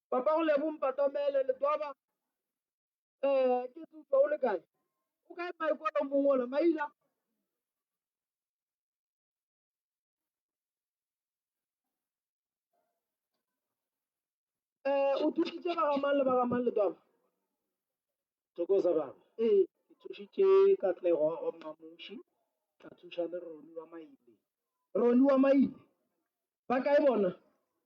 Papa go Lebo Mpatamele Letwaba eh ke tsutwa o le kae? O kae Maikolo mongwe ola Maila? Eh o thusitše ba ga mang le ba ga mang Letwaba? Thokoza baba. Ee. Ke thušitše Katlego wa Mmamuši, ka thuša le Roni wa Maile. Roni wa Maile. Ba kae bona?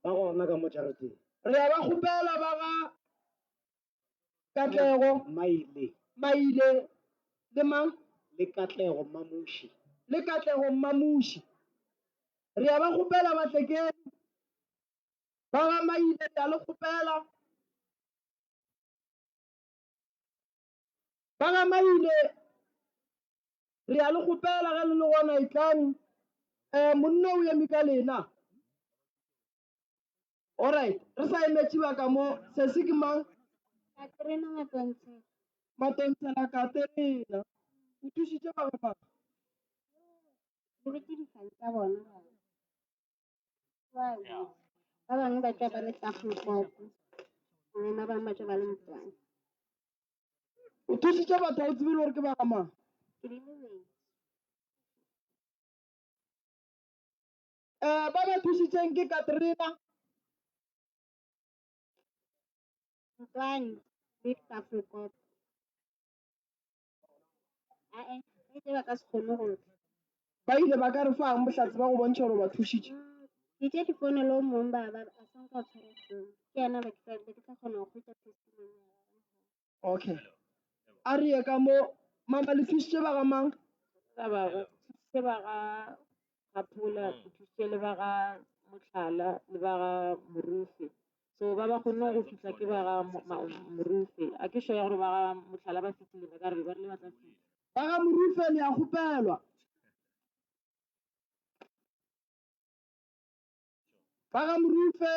Ba gona ka mo jarateng. Re a ba kgopela ba ga Katlego. Maile. Maile le mang? Le Katlego Mmamuši. Le Katlego Mmamuši. Re a ba kgopela ba tle keno. Ba ga Maile re a le kgopela. Ba ga Maile Re a le kgopela ge le le gona etlang. Um monna o eme ka lena. Alright, re sa emetše ba ka mo. Sesi ke mang? Katrina Matontshela. Matontshela Katrina. O thušitše ba ga mang? Ke botše difane tša bona ba ba bangwe ba tšwa ba le Tafelkop, ba bangwe ba tšwa ba le Mtwana. O thušitše batho ga o tsebe le gore ke ba ga mang. Ke di lebetše. Um ba ba thušitšeng ke Katrina. Mtwane le Tafelkop. Ae, ba itše ba ka se kgone go tla. Ba ile ba ka re fang bohlatse ba go bontšha gore o ba thušitše? Ke itše ke founele o mongwe ba ba a sa nka tshwara phone. Ke yena be ke tla be ke tla kgona go hwetša testimony ya gagwe. Okay. A re ye ka mo. Mama le thušitše ba ga mang? Ba ba thusitše ba ga Gaphola, ke thusitše le ba ga Mohlala le ba ga Morufe. So ba ba kgonne go fihla ke ba ga Morufe. A ke sure ya gore ba ga Mohlala ba fihlile na ka re ba rile ba tla fihla. Ba ga Morufe le a kgopelwa. Ba ga Morufe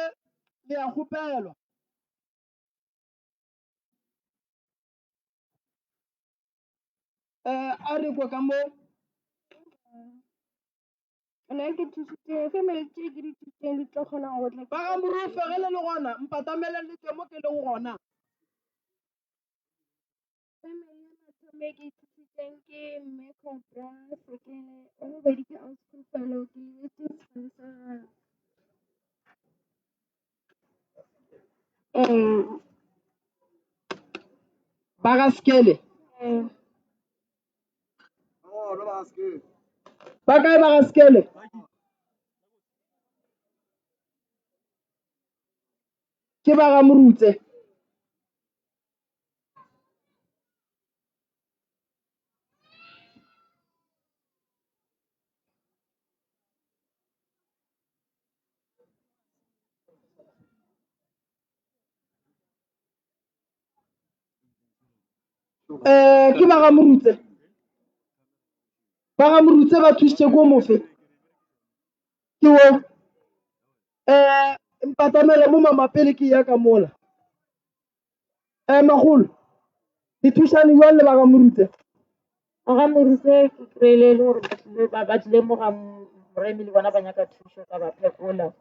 le a kgopelwa. Eh, a re kwa ka mo. Nna ke thusitše family tše ke di thusitseng di tlo kgona go tla. Ba ga Morufe ge le le gona mpatameleng le tle mo ke leng gona. Family ya mathomo e ke e thusitseng ke mme Cobra Sekele, wa bobedi ke Ausi Khulufelo, ke lebetše sefane sa gagwe. Ee. Ba ga Sekele. Ee. Ba kae ba ga Sekele? Ke ba ga Morutse. Eh, ke ba ga Morutse. Ba ga Morutse ba thusitse ko mofe? Ke wo. Eh, mpatamele mo mama pele ke ya ka mola. Eh, magolo, le thušane jwang le ba ga Morutse? Ba ga Morutse ke kry-ile e le gore ba tlile mo ga Moremi le bona ba nyaka thušo ka ba phekola.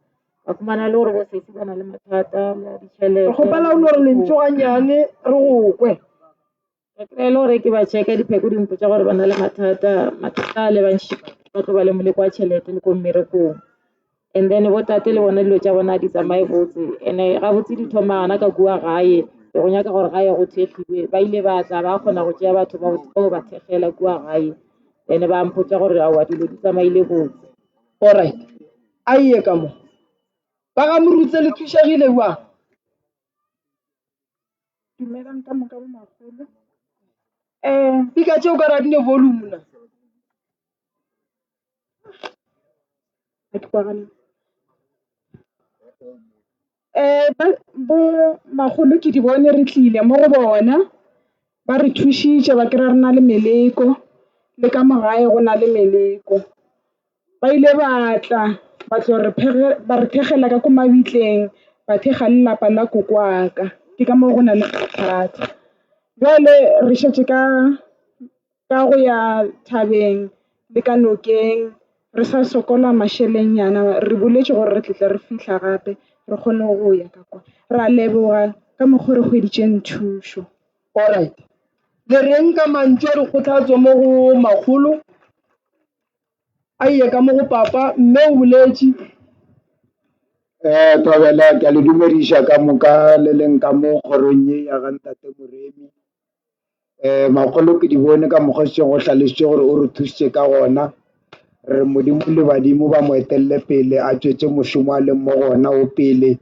Ba fumana e le gore bo sesi ba na le mathata a ditšhelete. Re kgopela o no re lentšu gannyane re go kwe. Ka kry-a e le gore ke ba check-a dipheko di mpotša gore ba na le mathata, mathata a le bantši ba tlo ba le moleko wa tšhelete le ko mmerekong. And then bo tate le bona dilo tša bona di tsamaye botse and-e gabotse di thoma gana ka kua gae, be go nyaka gore gae go thekgiwe. Ba ile ba tla ba kgona go tšea batho bao ba thekgela kua gae, then ba mpotša gore aowa dilo di tsamaile botse. Alright, a ye ka mo. Ba ga Morutse le thušegile bjang? Dumelang ka moka bo makgolo. Um Dika tše o ka re a di ne volume na? Ga ke kwagale. Um ba bo makgolo ke di bone re tlile mo go bona ba re thušitše ba kry-a re na le meleko le ka mo gae go na le meleko. Ba ile ba tla ba tlo re ba re thekgela ka ko mabitleng, ba thekga le lapa la koko wa ka. Ke ka moo go na le mathata. Bjale re šetše ka ka go ya thabeng le ka nokeng, re sa sokola mašeleng nyana. Re boletše gore re tle tle re fihla gape. re kgone go ya ka kwa. Re a leboga ka mokgo re hweditšeng thušo. Alright. Le reng ka mantšu a dikgothatso mo go makgolo? A ye ka mo go papa, mme o boletše. Eh, Thobela, ke a le dumediša ka moka le leng ka mo kgorong ye ya ga Ntate Moremi. Eh, makgolo ke di bone ka mokgwa šetšeng go hlalošitše gore o re thušitše ka gona. Re re Modimo le badimo ba mo etelele pele a tšwetše mošomo a leng mo gona o pele.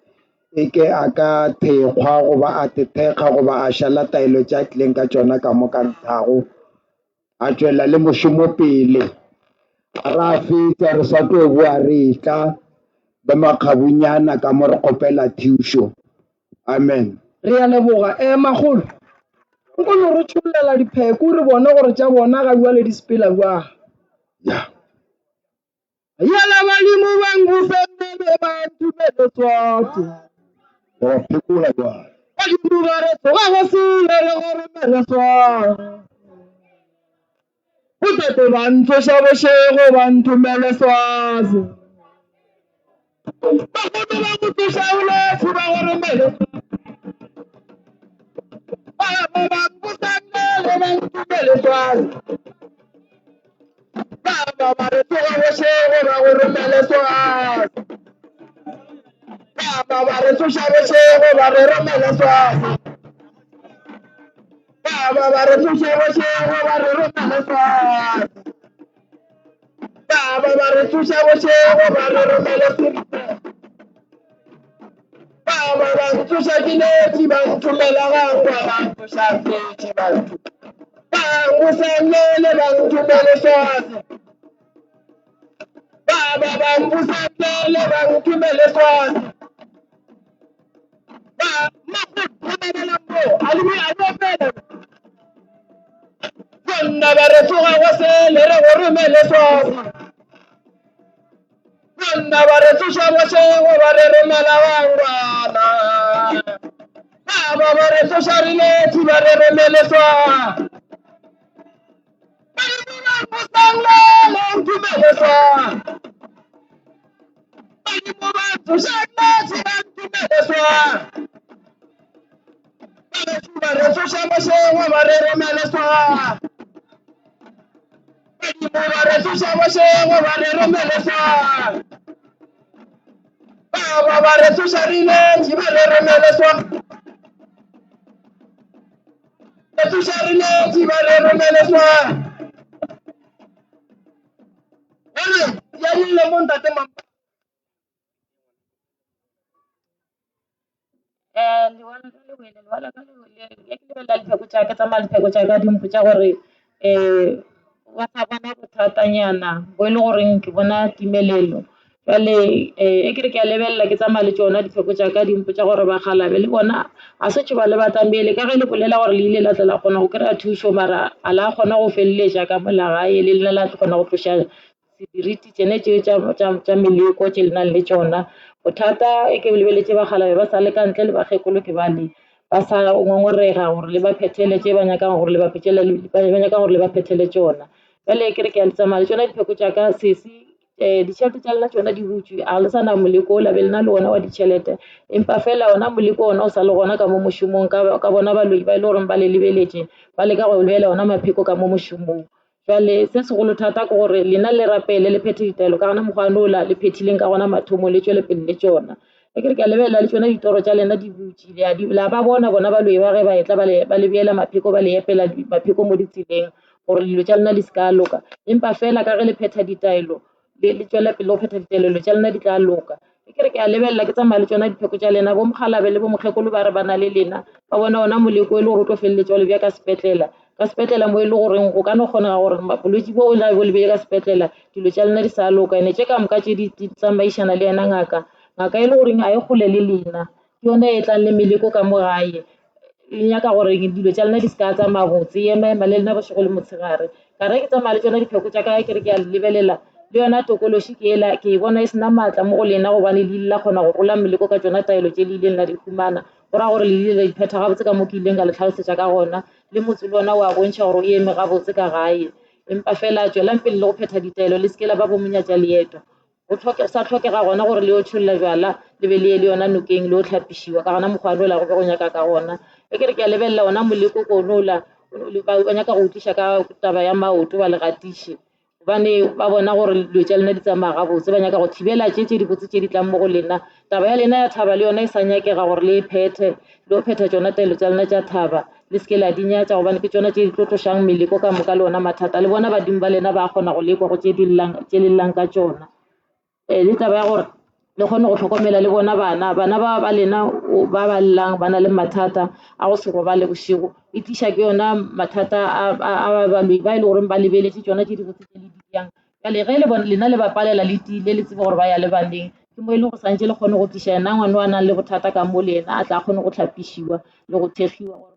E ke a ka thekgwa goba a tethekga goba a šala taelo tše a tlileng ka tšona ka mo ka nthago. A tšwela le mošomo pele. Ga ra fetša re sa tlo boa re etla le makgabunyana ka mo re kgopela thušo. Amen. Re a leboga. Eh, makgolo, nko no re tšhollela dipheko re bone gore tša bona ga bjale di sepela bjang. Ya. Yala badimo ba nkufendele ba ntumele swate. Wa phekola jwale. Badimo ba re tsoga go sele re go romele swate. Botate ba ntsoša bošego ba nthomele swase. Bagolo ba go tsoša bolwetši ba go romele swase. Baba ba nkosangele ba nthomele swase. Baba ba re tsoga bošego ba go romele swase. Baba ba re tsoša bošego ba re romele swase. Baba ba re tsoša bošego ba re romele swase. Baba ba re tsoša bošego ba re romele swase. Baba ba ntsoša ke letše ba nthomela gangwa ba ntsoša fetše ba nthomela ba nkusanele ba nthomele swase. Baba ba mbusanele ba nthomele swase. Ba makgolo mo a le a le opela. Bonna ba re tsoga go sele re go romele swase. Banna ba re tsoša bošego ba re romela bangwana. Baba ba re tsoša re letše ba re romele swa. Badimo ba nkusanglele ntumele swa. Badimo ba tsoša letše ba ntumele swa. Babešu ba re tsoša bošego ba re romele swa. Badimo ba re tsoša bošego ba re romele swa. Baba ba re tsoša re letše ba re romele swa. Re tsoša re letše ba re romele swa. Gore ya dilo mo ntate Mampa. Lewa la ka le wele, lewa la ka le wele. Ge ke lebelela dipheko tša ka, tsamaya dipheko tša ka di mpotša gore ba sa bona bothatanyana bo e le goreng ke bona timelelo. Bjale e ke re ke a lebelela ke tsamaya le tšona dipheko tša ka di mpotša gore bakgalabje le bona ga se tšo ba le batamele ka ge le bolela gore le ile la tla la kgona go kry-a thušo mara ga la kgona go feleletša ka mola gae le lena la kgona go tloša seriti tšene tšeo tša meleko tše le nang le tšona. Bothata e ke lebeletše bakgalabje ba sa le ka ntle le bakgekolo ke bale ba sa ngongorega gore le ba phethele tše ba nyakang gore le ba phethele ba nyaka gore le ba phethele tšona. Bjale ke re ke a le tsamaya le tšona dipheko tša ka sesi ditšhelete tša lena tšona di butšwe ga le sa na moleko o la be le na le ona wa ditšhelete empa fela ona moleko ona o sa le gona ka mo mošomong ka bona baloi ba e le goreng ba le lebeletše ba leka go beela ona mapheko ka mo mošomong. Bjale se segolo thata ke gore lena le rapele le phethe ditaelo ka gona mokgwa ola le phethileng ka gona mathomong le tšwele pele le tšona. Ge ke re ke a lebelela le tšona ditoro tša lena di butše le a di la ba bona bona baloi ba ge ba etla ba le ba le beela mapheko ba le epela mapheko mo ditseleng gore dilo tša lena di se ka loka. Empa fela ka ge le phetha ditaelo le le tšwela pele go phetha ditaelo dilo tša lena di tla loka. Ge ke re ke a lebelela ke tsamaya le tšona dipheko tša lena bo mokgalabje le bo mokgekolo ba re ba na le lena ba bona ona moleko e le gore o tlo feleletša o le bja ka sepetlela. Ka sepetlela mo e le goreng go ka no kgonega gore bolwetši bo la bo le beile ka sepetlela dilo tša lena di sa loka ene tše ka moka tše di tsamaišana le yena ngaka. Ngaka e le goreng ga e kgole le lena ke yona e tlang le meleko ka mo gae. E nyaka gore dilo tša lena di se ka tsamaya botse, e ema ema le lena bošego le motshegare. Ka re ke tsamaya le tšona dipheko tša ka ke re ke a le lebelela le yona tokološi ke ela ke e bona e sena maatla mo go lena gobane le ile la kgona go rola meleko ka tšona taelo tše le ileng la di humana. Go ra gore le ile la di phetha gabotse ka mo ke ileng ka le hlalosetša ka gona, le motse le wona wa bontšha gore o eme gabotse ka gae. Empa fela tšwelang pele le go phetha ditaelo le se ke la ba bo monyatša leeto. Go hloke, sa hlokega gona gore le yo tšholla bjala le be le ye le yona nokeng le yo hlapišiwa ka gona mokgwa wola go be go nyaka ka gona. Ge ke re ke a lebelela ona moleko ko ola, ba nyaka go o tliša ka taba ya maoto ba le gatiše gobane ba bona gore dilo tša lena di tsamaya gabotse, ba nyaka go thibela tše tše dibotse tše di tlang mo go lena. Taba ya lena ya thaba le yona e sa nyakega gore le e phethe, le yo phetha tšona taelo tša lena tša thaba. Le se ke la di nyatša, gobane ke tšona tše di tlo tlošang meleko ka moka le ona mathata. Le bona badimo ba lena ba kgona go lekwa go tše di llang, tše le llang ka tšona. E, le taba ya gore le kgone go hlokomela le bona bana, bana ba ba lena ba ba llang ba na le mathata a go se robale bošego, e tliša ke yona mathata a baloi ba e le goreng ba lebeletše tšona tše dibotse tše le di dirang. Bjale ge le bona lena le ba palela le tiile le tsebe gore ba ya le baneng, ke mo e leng go santše le kgone go tliša yena ngwana o a nang le bothata ka mo le yena a tla kgone go hlapišiwa le go thekgiwa gore.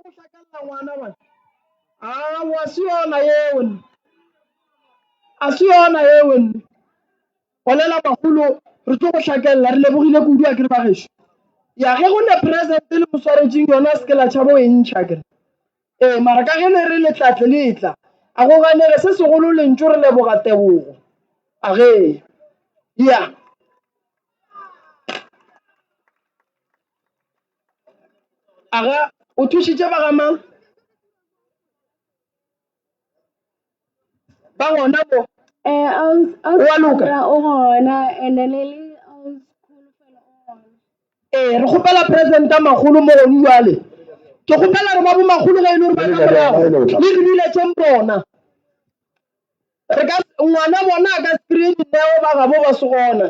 Go hlakalla ngwana bana. Aowa se yona yeo nne. A se yona yeo nne. Bolela bagolo re tlo go hlakella re lebogile kudu a kere bagešo. Ya ge go ne present le mo swaretšeng yona se ke la tšhaba o e ntšha kere. Ee mara ka ge le re letlatle le tla a go ganege se segolo lentšu re leboga tebogo. A ge. Ya. Aga o thušitše ba ga mang? Ba gona mo. Eh, aus- aus- Wa loka. Ra o gona and then le le aus Kholofelo o gona. Ee, re kgopela president a magolo mo gone jwale. Ke kgopela re ba bo magolo ge e le gore ba ka morago le re biletšeng bona. Re ka ngwana bona a ka se kry-e dineo ba gabo ba se gona.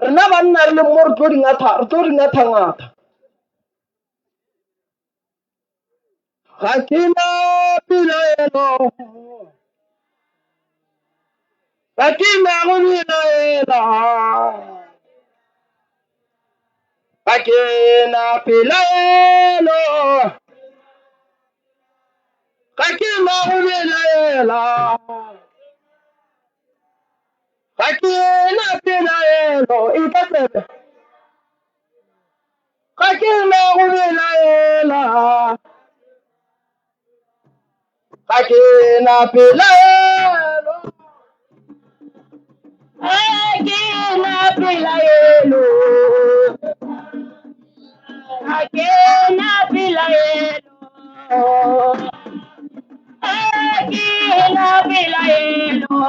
Rena banna re leng mo re tlo di ngatha, re tlo di ngatha-ngatha. Ga ke na pelaelo, ga ke na go belaela, ga ke na pelaelo. Ga ke na go belaela, ga ke na pelaelo, e ka tsebe. Ga ke na go belaela, ga ke na pelaelo. Ga ke na pelaelo, ga ke na pelaelo, ga ke na pelaelo,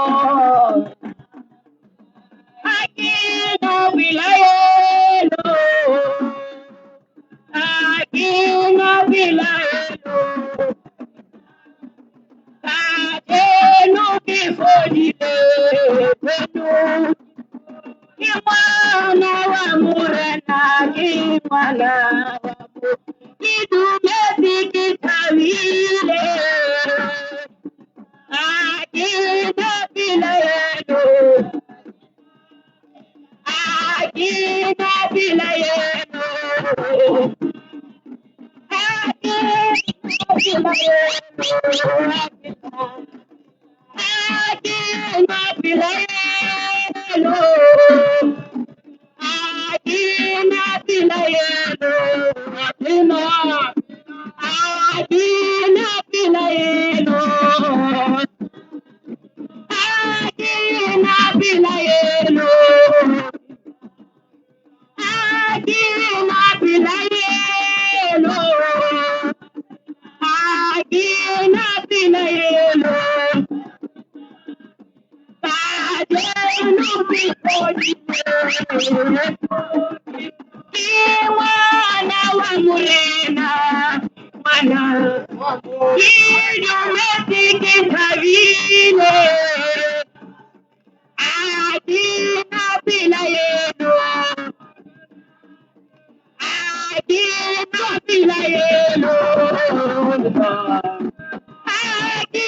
ga ke na pelaelo, ga ke na pelaelo. Kajeno ke fodile, kajeno ke ngwana wa Morena, ke ngwana wa mo, ke dumetse ke thabile, ga ke na pelaelo, ga ke na pelaelo. pelaelo. A ke na pelaelo. A ke na pelaelo. Kajeno ke fodile. Ke ngwana wa Morena, ngwana. Ke dumetse ke thabile. A ke na pelaelo. A ke na pelaelo. A ke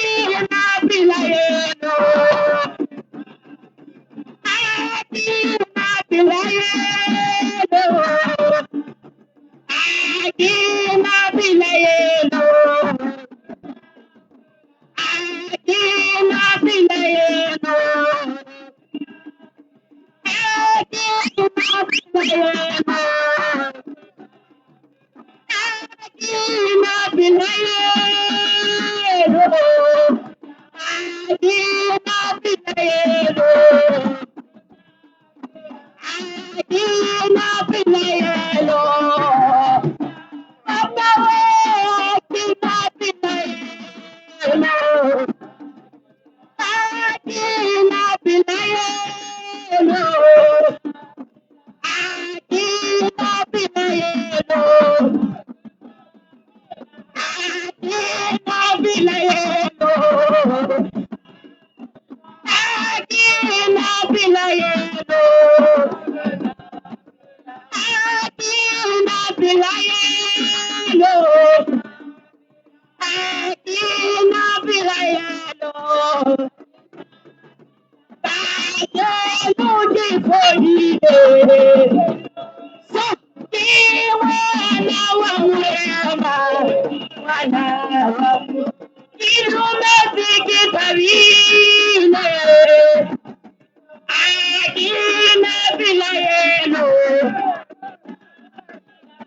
na pelaelo. A ke na pelaelo. A ke na pelaelo. A ke na pelaelo. A ke na pelaelo. A ke na pelaelo. A ke na pelaelo. A ke na pelaelo. Papa we, a ke na pelaelo. A ke na pelaelo. A ke na pelaelo. A ke na pelaelo. A ke na pelaelo. A ke na pelaelo. A ke na pelaelo. Kajeno ke fodile. So ke ngwana wa Morena, ngwana wa Ke dumetse ke thabile. A ke na pelaelo.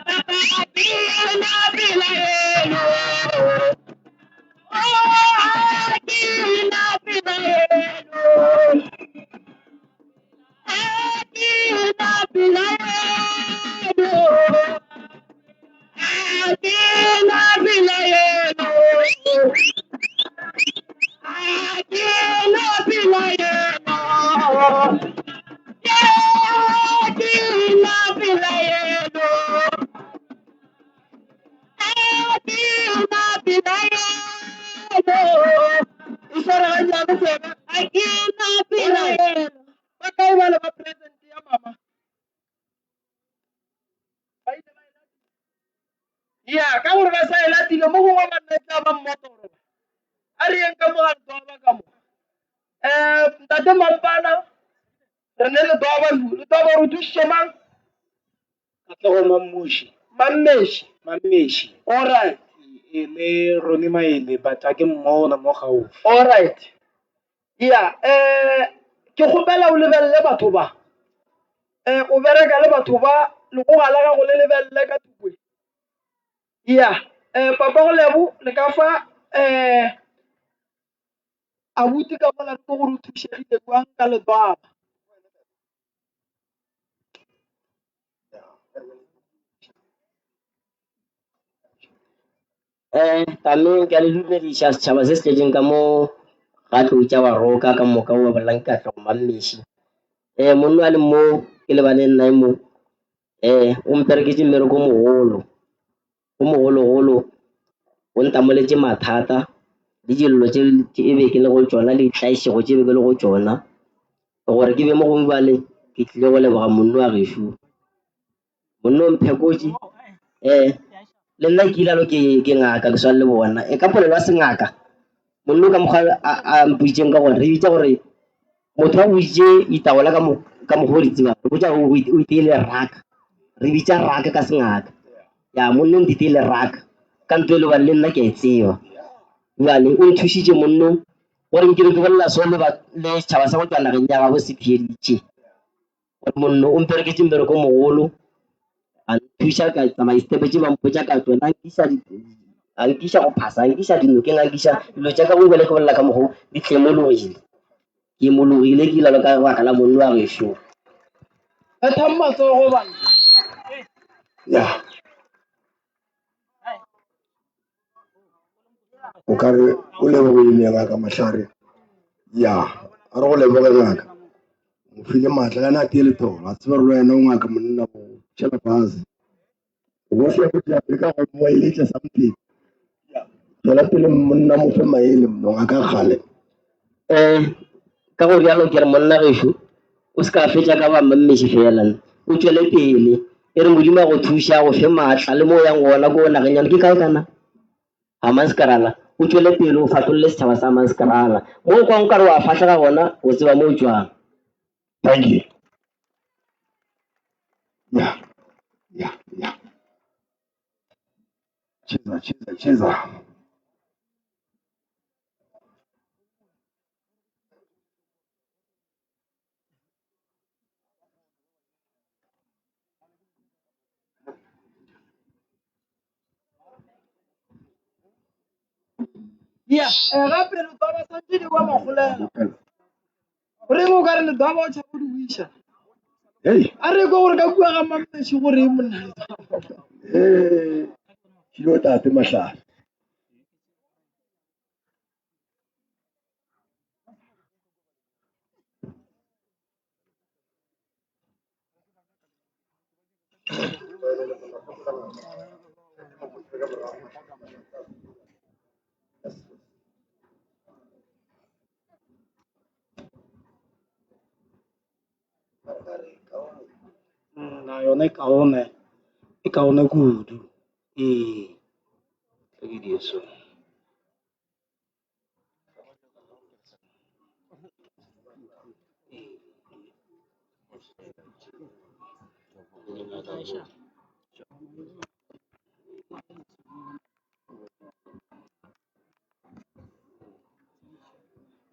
Papa, a ke na pelaelo. Oh, a ke na pelaelo. A ke na pelaelo. A ke na pelaelo. A ke na pelaelo. Yeah, ke na pelaelo. A ke na pelaelo. E sware gannyane tsebe. A ke na pelaelo. Ba kae bale ba present ya mama? Ba ile ba e latile. Ya, ka gore ba sa e latile mo gongwe banna e tla ba mmotoro. A re yeng ka mo ga letwaba ka mo. Ntate Mampana, re ne letwaba, letwaba re thušitše mang? Katlego Mammuši. Mammeši. Mammeši. All right. E le Ronnie Maile, but a ke mmona mo gaufi. All right. Ya, ke kgopela o lebelele batho ba. O bereka le batho ba, legoga la gago le lebelele ka thukwe. Ya, Papa go Lebo, le ka fa abuti ka mola re gore o thušegile jwang ka letwaba. Tameng ke a le dumediša setšhaba se se tletšeng ka mo ga tlou tša Baroka ka moka o ba bolelang ke Katlego Mammeši. Monna a le mo ke lebaneng nae mo o mpereketše mmereko o mogolo, o mogologolo o ntamoletše mathata le dillo tše e be ke le go tšona le ditlaišego tše be ke le go tšona. Gore ke be mo gongwe bjale ke tlile go leboga monna wa gešo. Monna o mphekotše le nna ke ilalo ke ke ngaka ke swana le bona. E ka polelo ya sengaka monna o ka mokgwa a mpoditšeng ka gona re bitša gore motho a go bitše ditaola ka ka mokgwa o di tsebang re botša gore o iteile raka. Re bitša raka ka sengaka. Ya monna o ntiteile raka ka ntho e le gobane le nna ke a e tseba. Bjale o nthušitše monna gore nke be ke bolela so le le setšhaba sa go tšwa nageng ya gabo se theeditše. Gore monno o mpereketše mmereko o mogolo, a nthuša ka tsamaya di-step-e tše ba mpotša ka tšona, a nkiša a nkiša go phasa, a nkiša dinokeng, a nkiša dilo tša ka gongwe bjale ke bolela ka mokgo di tlemologile. Ke imologile ke ilalo ka lebaka la monna wa gešo. Bethang matsogo banna. Ya. O ka re o lebogile ngaka Mahlare. Ya, a re go leboge ngaka. O file maatla ka na tie letolo. A tseba gore le wena o ngaka monna o tšhela fase. Gohle go tla leka go mo eletša something. Tšwela pele monna mo fe maele ngaka kgale. Um ka go rialo ke re monna gešo o se ka fetša ka ba mmammeši fela o tšwele pele e re modimo a go thuša go fe maatla le mo o yang gona ko nageng yana ke kae kana Hammanskraal o tšwele pele o fahlolle setšhaba sa Hammanskraal mo o kwang o ka re wa fahlega gona o tseba mo o tšwang. Thank you. Ya, ya, ya. Cheza, cheza, cheza. Ya, eh, gape letwaba santse di kwa magolela. O reng o ka re letwaba o tšhaba go di wiša? Hey. A re kwe gore ka kua ga Mammeši go reng monna letwaba. Hey. Tšhilo tate Mahlare. Na yona e kaone, e kaone kudu. Ee, ke di so.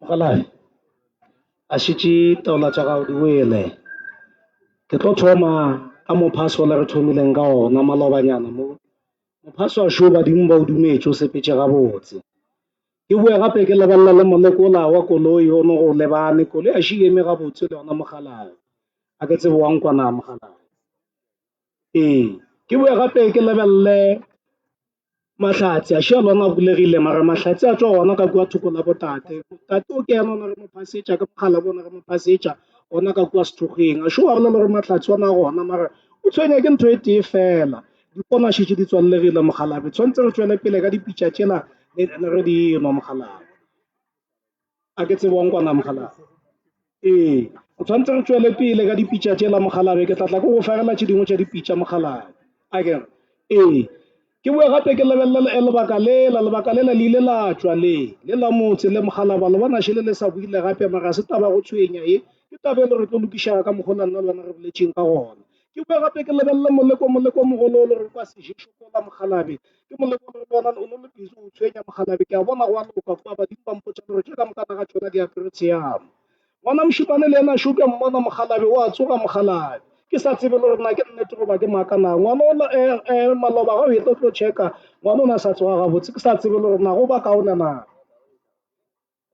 Mogalabi, a šetše taola tša gago di wele. Ke tlo thoma ka mophaso ola re thomileng ka ona malobanyana mo. Mophaso wa šo badimo ba o dumetše o sepetše gabotse. Ke boe gape ke lebelela le moleko ola wa koloi o no go lebane, koloi a še eme gabotse le yona mogalabi. A ke tsebe wa nkwa na mogalabi. Ee, ke boe gape ke lebelele Mahlatse, a šia lona a bulegile mara Mahlatse a tšwa gona ka kua thoko la botate. Tate o ke yena o na re mo phasetša ke mogala bo na re mo phasetša gona ka kua sethokgweng. A šo wa bolela gore Mahlatse ona gona mara o tshwenya ke ntho e tee fela. Dipona šetše di tswallegile mokgalabje, tshwanetse re tšwele pele ka dipitša tšela ne re di nwa mokgalabje. A ke tsebe wa nkwa na mokgalabje? Ee, o tshwanetse re tšwele pele ka dipitša tšela mokgalabje, ke tla tla ke go fegela tše dingwe tša dipitša mokgalabje. A ke re? Ee. Ke boe gape ke lebelele lebaka lela, lebaka lela le ile la tšwa le, le la motse le mokgalabje, le bona šele le sa boile gape, mara ga se taba ya go tshwenya ye, ke taba e le re tlo lokišega ka mokgwa ola nna le wena re boletšeng ka gona. Ke boe gape ke lebelele moleko, moleko o mogolo o le re kwa seješo kola mokgalabje, ke moleko o le bona o no le busy o tshwenya mokgalabje, ke a bona go a loka kua, badimo ba mpotša gore tše ka mokana ga tšona di apere tsheamo. Ngwana mošemane le yena šo ke a mmona mokgalabje, o a tsoga mokgalabje, ke sa tsebe le gore na ke nnete goba ke maaka na. Ngwana ola maloba ga o etla o tlo checka, ngwana o ne a sa tsoga gabotse, ke sa tsebe le gore na go ba kaone na.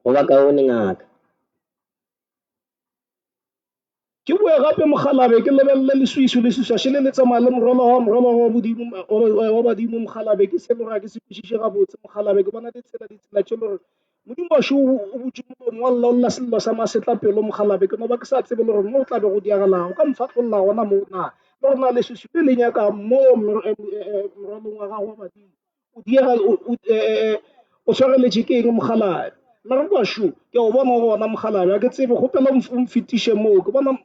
Go ba kaone ngaka. Ke boe gape mokgalabje ke lebelele leswiswi, leswiswi a šele le tsamaya le morwalo wa morwalo wa bodimo wa badimo mokgalabje ke se le gore ga ke se kwešiše gabotse mokgalabje ke bona ditsela ditsela tše le gore Modimo wa šo o butše molomo wa lla o lla sello sa masetlapelo mokgalabje ke no ba ke sa tsebe le gore mo o tla be go diagalang o ka mfahlolla gona mo na le gore na leswiswi le le nyakang mo morwalong wa gago wa badimo. O diega o swareletše ke eng mokgalabje? Mmereko wa šo ke a o bona o gona mokgalabje, ga ke tsebe kgopela o mfetiše moo ke bona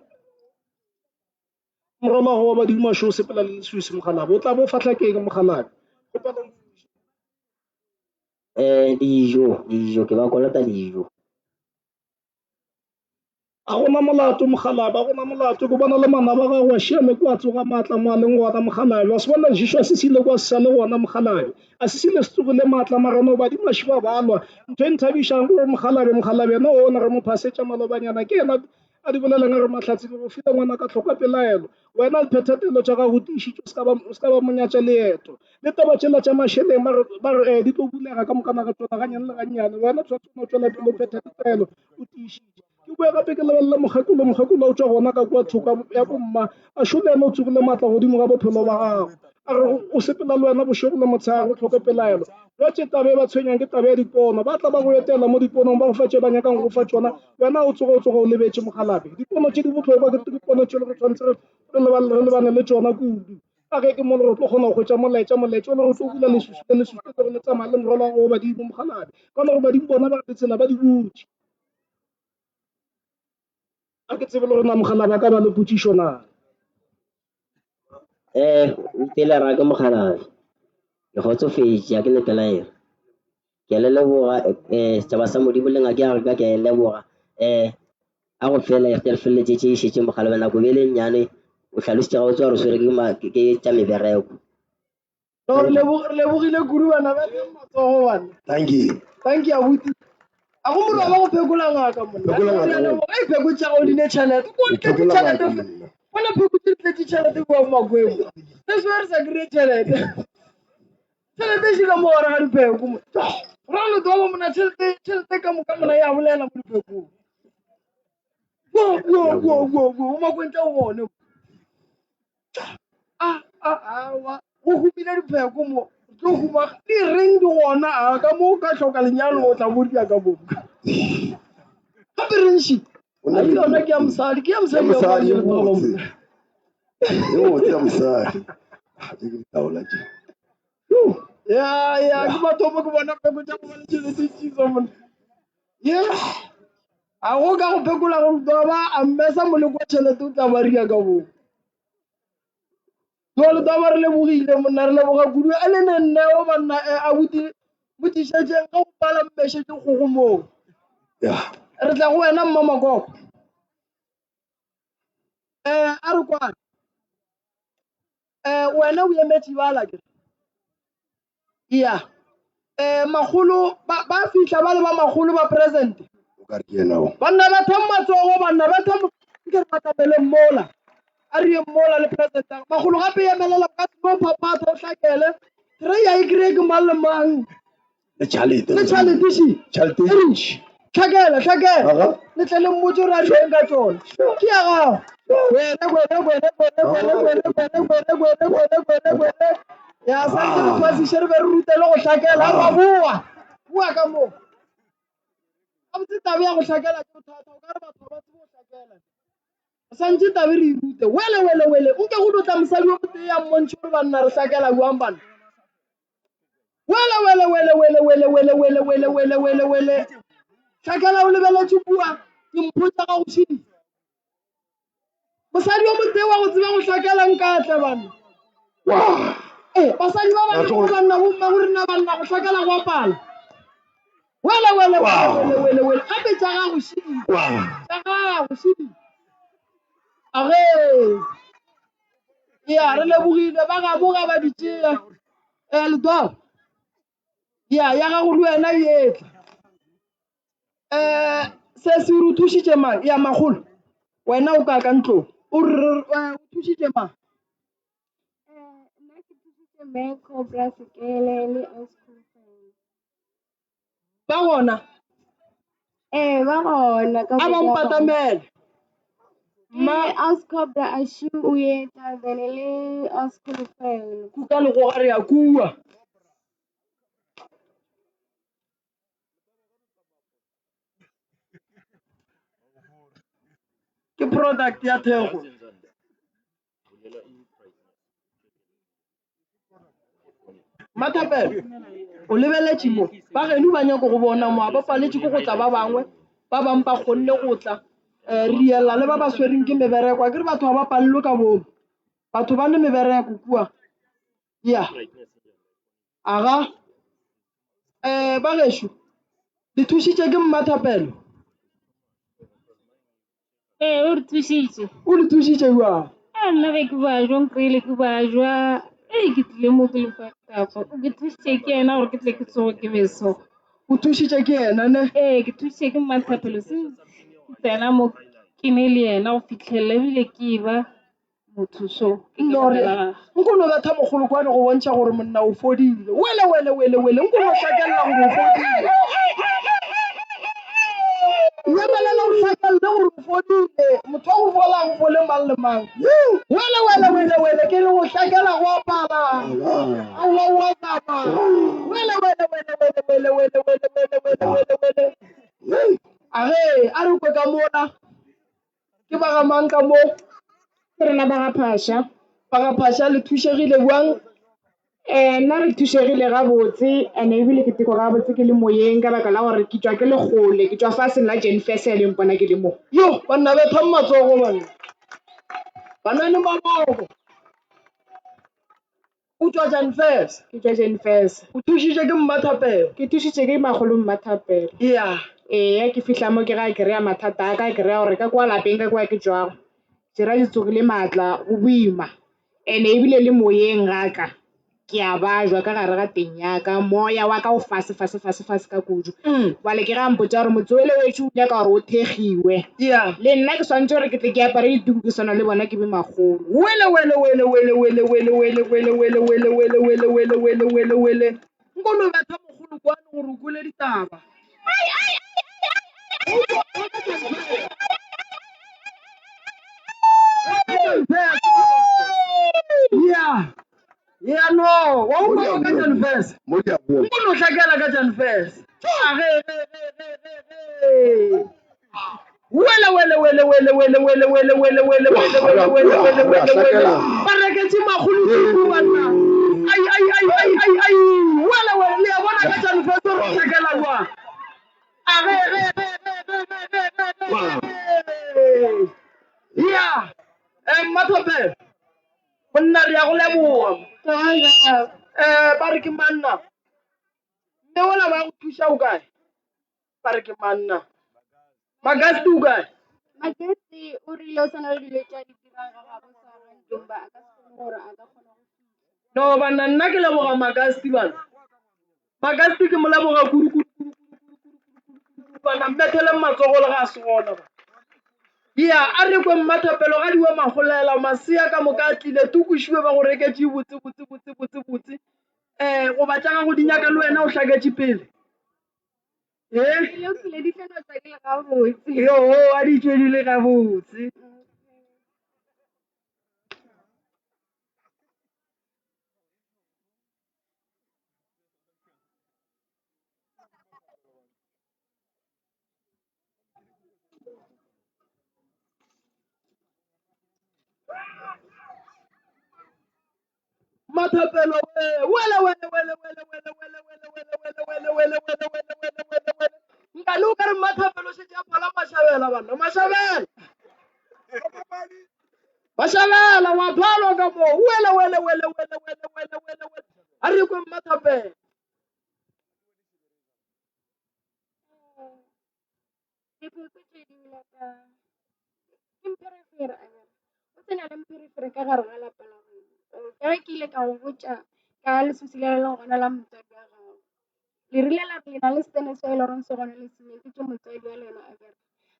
morwalo wa gago wa badimo wa šo o sepela le leswiswi mokgalabje, o tla be o fahla ke eng mokgalabje? Kgopela o mfetiše. Dijo, dijo ke ba kolota dijo. A go na molato mokgalabje, a go na molato. Ke bona le manaba a gago a šiame kwa tsoga maatla mo a leng gona mokgalabje. Wa se bona Joshua se se ile kwa se sa le gona mokgalabje. A se sile se tsogile maatla mara no badimo a šiba ba lwa. Ntho e nthabišang ke gore mokgalabje, mokgalabje yena ona re mo phasetša malobanyana ke yena a di bolelang a re Mahlatse ke go file ngwanaka tlhoka pelaelo. Wena phetha taelo tša gago o tiišitše o se ka ba o se ka ba monyatša leeto. Le taba tšela tša mašeleng ba re ba re di tlo bulega ka mokana ga tšona gannyane le gannyane. Wena tshwanetse o no tšwela pele o phetha ditaelo o tiišitše. Ke Ke boe gape ke lebelele mokgekolo, mokgekolo o tšwa gona ka kua thoko ya bomma, a šo le yena o tsogile maatla godimo ga bophelo ba gagwe. A re o sepela le wena bošego le motshegare, o hloke pelaelo. Bjatše taba e ba tshwenyang ke taba ya dipono. Ba tla ba go etela mo diponong, ba go fa tše ba nyakang go go fa tšona, wena o tsoga o tsoga o lebetše mokgalabje. Dipono tše di bohlokwa ke dipono tše le re tshwanetse re lebane le tšona kudu. Ka ge ke mo le re tlo kgona go hwetša molaetša, molaetša o le re tlo bula leswiswi le leswiswi le gore le tsamaya le morwalo wa gago wa badimo mokgalabje. Ka gore badimo bona ba re ditsela ba di butše. A ke tsebe le gore na mokgalabje a ka ba le potšišo na. Pele ra ke mokgalabje, ke kgotsofetše ga ke ne pelaelo. Ke a le leboga setšhaba sa Modimo le ngaka ya reka ke a e leboga. A go fela re tle re feleletše tše e šetše mokgalabje nako e be e le nnyane o hlalositše gabotse wa re o swere ke tša mebereko. No, re lebogile kudu bana ba teng matsogo bana. Thank you. Thank you abuti. A go morwa ba go phekola ngaka monna. Phekola ngaka. Ga e phekotša ga o dine tšhelete. Ko tletse tšhelete. Bona phekotše di tletse tšhelete kwa makwebo. Se se re sa kry tšhelete. Tšhelete e šika mo gare ga dipheko mo. Ra le doba mona tšhelete tšhelete ka moka mona ya bolela mo diphekong. Wo wo wo wo wo makweng tla o bone. A a awa go humile dipheko mo tlo huma di reng di gona a ka mo ka hloka lenyalo o tla bo dia ka mo. Gape reng shi? A ke yona ke ya mosadi ke ya mosadi ya mosadi e botse. E botse ya mosadi. Ke ditaola tše. Ya ya ke mathomo ke bona pheko tša go ba le tšhelete tšiso monna. Ye a go ka go phekola go ba a mmesa moleko wa tšhelete o tla ba ria ka bo. Jwale taba re lebogile monna re leboga kudu a le ne nneo banna abuti mo tlišetšeng ge go pala mmešetše kgogo moo. Re tla go wena mma Makoko. A re kwane. Wena o emetše bala ke. Ya. Makgolo ba ba fihla ba le ba makgolo ba present. O ka re ke yena o. Banna ba thang matsogo banna ba thang nke re batamele mola. A re ye mola le present. Makgolo gape emelela ka se no phaphatha o hlakele. Tray ya e kry-e ke mang le mang. Le tšhalete. Le tšhalete še. Tšhalete e ntši. Hlakela, hlakela. Le tle le mmotse gore a reng ka tšona. Ke ya gago. Gwere, gwere, gwere, gwere, gwere, gwere, gwere, gwere, gwere, gwere, gwere, gwere. Ya santse re phasiše re be re rute le go hlakela. A ba boa. Boa ka moo. Gabotse taba ya go hlakela ke bothata. O ka re batho ga ba tsebe go hlakela. Santse tabe re e rute. Wele, wele, wele. Nke go no tla mosadi o motee ya mmontšhe gore banna re hlakela bjang banna. Wele, wele, wele, wele, wele, wele, wele, wele, wele, wele, wele. Hlakela o lebeletše kua, dimpho tša gago šidi. Mosadi yo motee wa go tseba go hlakela nka tle banna. Eh, basadi ba bangwe go banna go mma go rena banna go hlakela go apala. Wele, wele, wele, wele, wele, wele. Gape tša gago šidi. Tša gago šidi. Age. Ya, re lebogile ba gabo ga ba di tšea. Eh, Letwao. Ya, ya gago le wena e etla. Eh, se se re thušitše mang? Ya, makgolo. Wena o ka ka ntlong. O re o thušitše mang? Eh, nna ke thusitse mme Cobra Sekele le Ausi Ba gona? Ee, ba gona ka A ba mpatamele. Ma Ausi Cobra a shu o etla then le Ausi Kholofelo. Kuka legoga re ya kua. Ke product ya thekgo. Mathapelo, o lebeletše mo, ba geno ba nyako go bona mo, a ba paletše ke go tla ba bangwe, ba bangwe ba kgonne go tla. Um re ella le ba ba swereng ke mebereko, akere batho ga ba palelwe ka boomo, batho ba ne mebereko kua. Ya, aga, um ba gešo, le thušitše ke Mmathapelo? Ee, o re thušitše. O le thušitše bjang? A nna ge ke bajwa nkwele ke bajwa ee ke tlile mo ke le fatapa ke thušitše ke yena gore ke tle ke tsoge ke be so. O thušitše ke yena ne? Ee ke thušitše ke Mmathapelo since ke tsena mo ke ne le yena go fitlhelela ebile ke ba motho so. Ke ka Nno re baka la gagwe. nko no betha mogolokwane go bontšha gore monna o fodile. Wele wele wele wele nko no hlakelela gore o fodile. Emelela o hlakele. nyakalele gore o fodile. Motho wa go fola a go fole mang le mang. Wele, wele, wele, wele, ke re go hlakela go apala. Aowa, o a zama. Wele, wele, wele, wele, wele, wele, wele, wele, wele, wele, wele. A ge, a re kwe ka mola. Ke ba ga mang ka mo? Ke rena ba ga Phasha. Ba ga Phasha le thušegile bjang? Eh, nna re thušegile gabotse and ebile ke teko gabotse ke le moyeng ka baka la gore ke tšwa ke le kgole, ke tšwa faseng la Jenfese le mpona ke le mo. Yo, banna bethang matsogo banna. Ba na le maboko. O tšwa Janfes. Ke tšwa Janfes. O thušitše ke Mmathapelo. Ke thušitše ke makgolo Mmathapelo. Yeah. Eya, ke fihla mo ke ga ke rea mathata a ka, ke rea gore ka kwa lapeng ka kwa ke tšwago, tšera di tsogile maatla, go boima. Ene ebile le moyeng ga ka, ke a bajwa ka gare ga teng ya ka, moya wa ka o fase fase fase fase ka kudu. Bjale ke ge a mpotša gore motse wele wešo o nyaka gore o thekgiwe. Yeah. Le nna ke swanetše gore ke tle ke apare dituku ke swana le bona ke be makgolo. Wele wele wele wele wele wele wele wele wele wele wele wele wele wele wele wele. Nko no betha mogolo kwano gore o kwele ditaba. Yeah. Yeah no. Wa utlwa ka Janfes. Nko no hlakela ka Janfes. A ge ge ge ge ge ge. Wele wele wele wele wele wele wele wele wele wele wele wele wele wele wele. Ba reketše makgolo kudu banna. Ai ai ai ai ai ai. Wele wele le a bona ka Janfes gore o hlakela jwang. A ge ge ge ge ge ge ge ge ge. Yeah. Eh Mmathapelo. Monna re ya go leboga. Eh ba re ke manna. Mme ola ba go thuša o kae? Ba re ke manna. Magasti o kae? Magasti o rile o sa na le dilo tše a di dirang ga gabo sa ga Ntomba a ka se kgone gore a ka kgona go fihla. No banna nna ke leboga Magasti bana. Magasti ke mo leboga kudu kudu kudu kudu kudu kudu kudu kudu bana mmetheleng matsogo le ga a se gona bana. Ya a re kwe mmathapelo ga diwe magolela masea ka moka a tlile tukušiwe ba go reketše botse botse botse botse botse eh goba tša gago di nyaka le wena o hlaketše pele. Eh? Di lokile di tla no tšwa di le gabotse. Yo a di tšwe di le gabotse. Mathapelo we wele wele wele wele wele wele wele wele wele wele wele wele wele wele wele wele nkane o ka re Mathapelo šetše a phala Mashabela banna Mashabela Mashabela wa phalwa ka moo wele wele wele wele wele wele wele wele a re kwe Mmathapelo. Dipheko tše di lata ke mpherefere akere o tsena le mpherefere ka gare ga lapa la geno. Ka ge ke ile ka go botša ka leswiswi le le leng gona la motswadi wa gago. Le rile la re le na le setene se e le goreng se gona le senyeditše motswadi wa lena akere.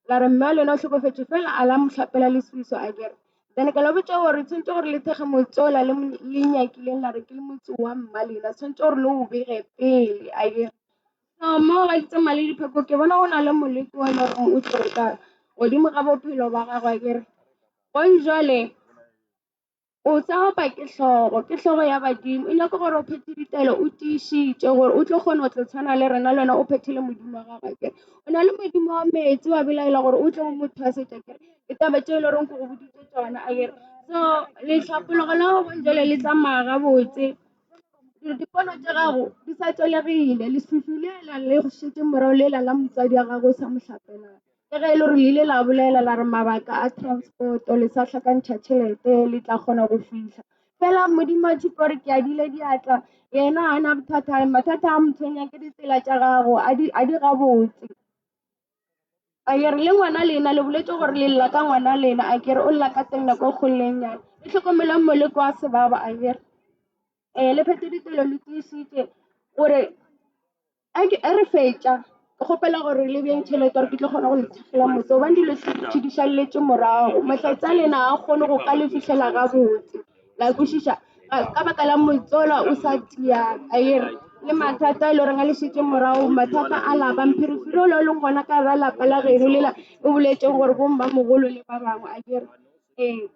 La re mme wa lena o hlokofetše fela a la mo hlapela leswiswi akere. Then ka le botša gore tshwanetse gore le thekge motse ola le le nyakileng la re ke motse wa mma lena tshwanetse gore le o bege pele akere. So mo ga ke tsamaya le dipheko ke bona go na le moleko o e le goreng o tlo tla godimo ga bophelo ba gagwe akere. Gone jwale o sa opa ke hlogo, ke hlogo ya badimo. E nyaka gore o phethe ditaelo o tiišitše gore o tlo kgona go tlo tshwana le rena le wena o phethele modimo wa gago akere. O na le modimo wa meetse wa belaela gore o tlo mo thwasetša akere. Ditaba tše e le goreng ke go boditše tšona akere. So lehlapologo la gago gone jwale le tsamaya gabotse. Dipono tša gago di sa tšwelegile, leswiswi lela le go šetše morago lela la motswadi wa gago o sa mo hlapelang. Ka ge e le gore le ile la bolela la re mabaka a transport-o le sa hlakantšha tšhelete le tla kgona go fihla. Fela Modimo a tšhupa gore ke adile diatla, yena ga a na bothata, mathata a mo tshwenyang ke ditsela tša gago a di a di gabotse. A ke re le ngwana lena le boletše gore le lla ka ngwana lena a ke re o lla ka teng nako e kgolo le e nnyane. Le hlokomeleng moleko wa sebaba a ke re. Ee le phethe ditelo le tiišitše gore a ke a re fetša ke kgopela gore le beng tšhelete gore ke tlo kgona go le thekgela motse gobane dilo tše di šaletše morago. Mahlatse a lena ga a kgone go ka le fihlela gabotse la kwešiša ka baka la motse ola o sa tiang a ke re. Le mathata e le goreng a le šetše morago, mathata a lapa, mpherefere ola o leng gona ka gara lapa la geno lela o boletšego gore bo mmamogolo le ba bangwe a kere. Ee.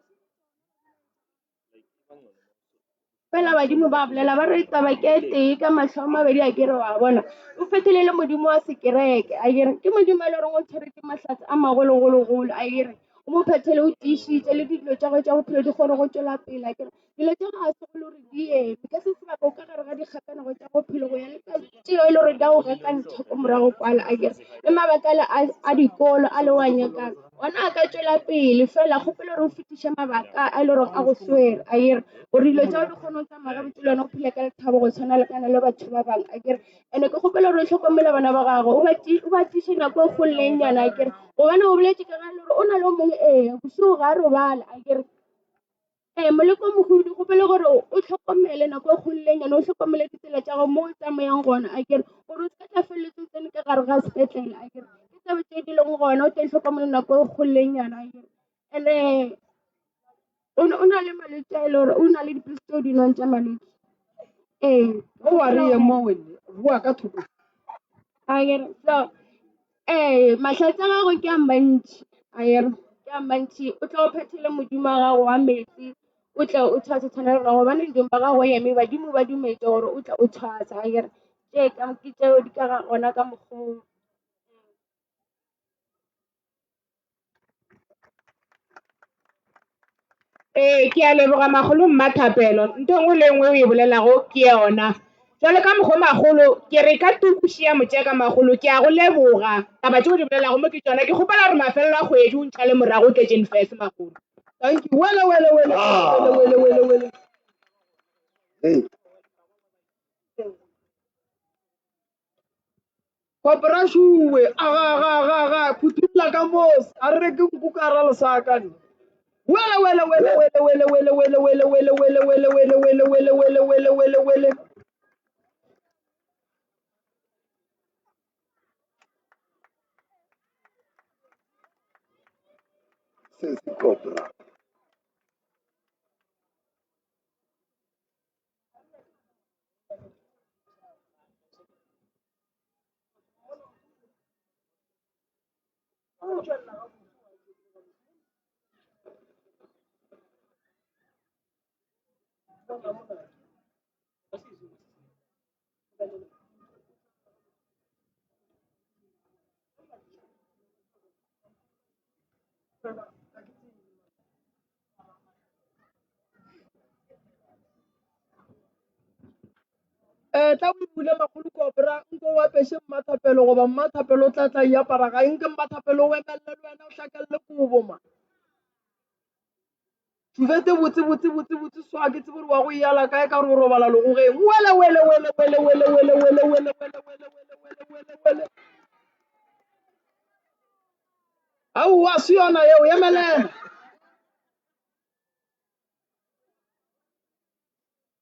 Fela badimo ba bolela ba re taba ke e tee ka mahlo a mabedi a kere wa bona. O fetile le modimo wa sekereke a kere ke modimo e le goreng o tshweretše mahlatse a magologologolo a kere o mo phethele o tiišitše le dilo tša gagwe tša bophelo di kgone go tšwela pele a kere dilo tša ga se go le gore di eme ka se sebaka o ka gare ga dikgakanego tša bophelo go ya le ka tšeo e le gore di a go gakantšha ko morago kwala a kere le mabaka ale a dikolo a le wa nyakang ona a ka tšwela pele fela kgopela gore o fetiše mabaka a e le gore a go swere a kere gore dilo tša di kgone go tsamaya gabotse le wena o phele ka lethabo go tshwana le kana le batho ba bangwe a kere. And-e ke kgopela gore o hlokomele bana ba gago o ba tliše nako e kgolo le e nnyane a kere gobane o boletše ka ga le gore o na le o mongwe ee bošego ga a robale a kere. Ee, moleko o mogolo ke kgopela gore o hlokomele nako e kgolo le e nnyane o hlokomele ditsela tša gago mo o tsamayang gona a kere gore o se ka tla feleletša o tsene ka gare ga sepetlele a kere ke taba tše di leng gona o tlo hlokomele nako e kgolo le e nnyane a kere. And-e o na le malwetši a e le gore o na le dipilisi tse o di nwang tša malwetši ee. O wa re ye mo wene bua ka thoko. A kere so Ee, mahlatse a gago ke a mantši, akere ke a mantši. O tle o phethele Modimo wa gago wa metsi, o tle o thwase tshwana le rena gobane ntlong ba gago eme badimo ba dumetše gore o tle o thwase, akere. Tše ka ke tšeo di ka ga gona ka mokgo o. Ee, ke a leboga makgolo Mmathapelo. Ntho e nngwe le e nngwe o e bolelago ke yona. Jwale ka mokgwa makgolo, ke re ka tukuši ya motšeka makgolo, ke a go leboga. Taba tše o di bolelago mo ke tšona. Ke kgopela gore mafelelo a kgwedi o ntšhale morago o tletše nfese makgolo. Thank you. Wele wele wele wele wele wele wele. Hey. Kopra šuwe, aga aga aga aga, phuthulla ka mos, a re reke nku ka ra lesaka nna. Wele wele wele wele wele wele wele wele wele wele wele wele wele wele wele wele wele wele. Sesi Cobra. Eh, tla o bule makgolo kopra nko o apeše mmathapelo goba mmathapelo o tla tla e apara ga nke mmathapelo o emelele le wena o hlakelle kobo ma tšubete botse botse botse botse so a ke tsebe gore wa go yala kae ka gore o robala legogeng wele wele wele wele wele wele wele wele wele wele wele wele wele wele aowa se yona yeo emelela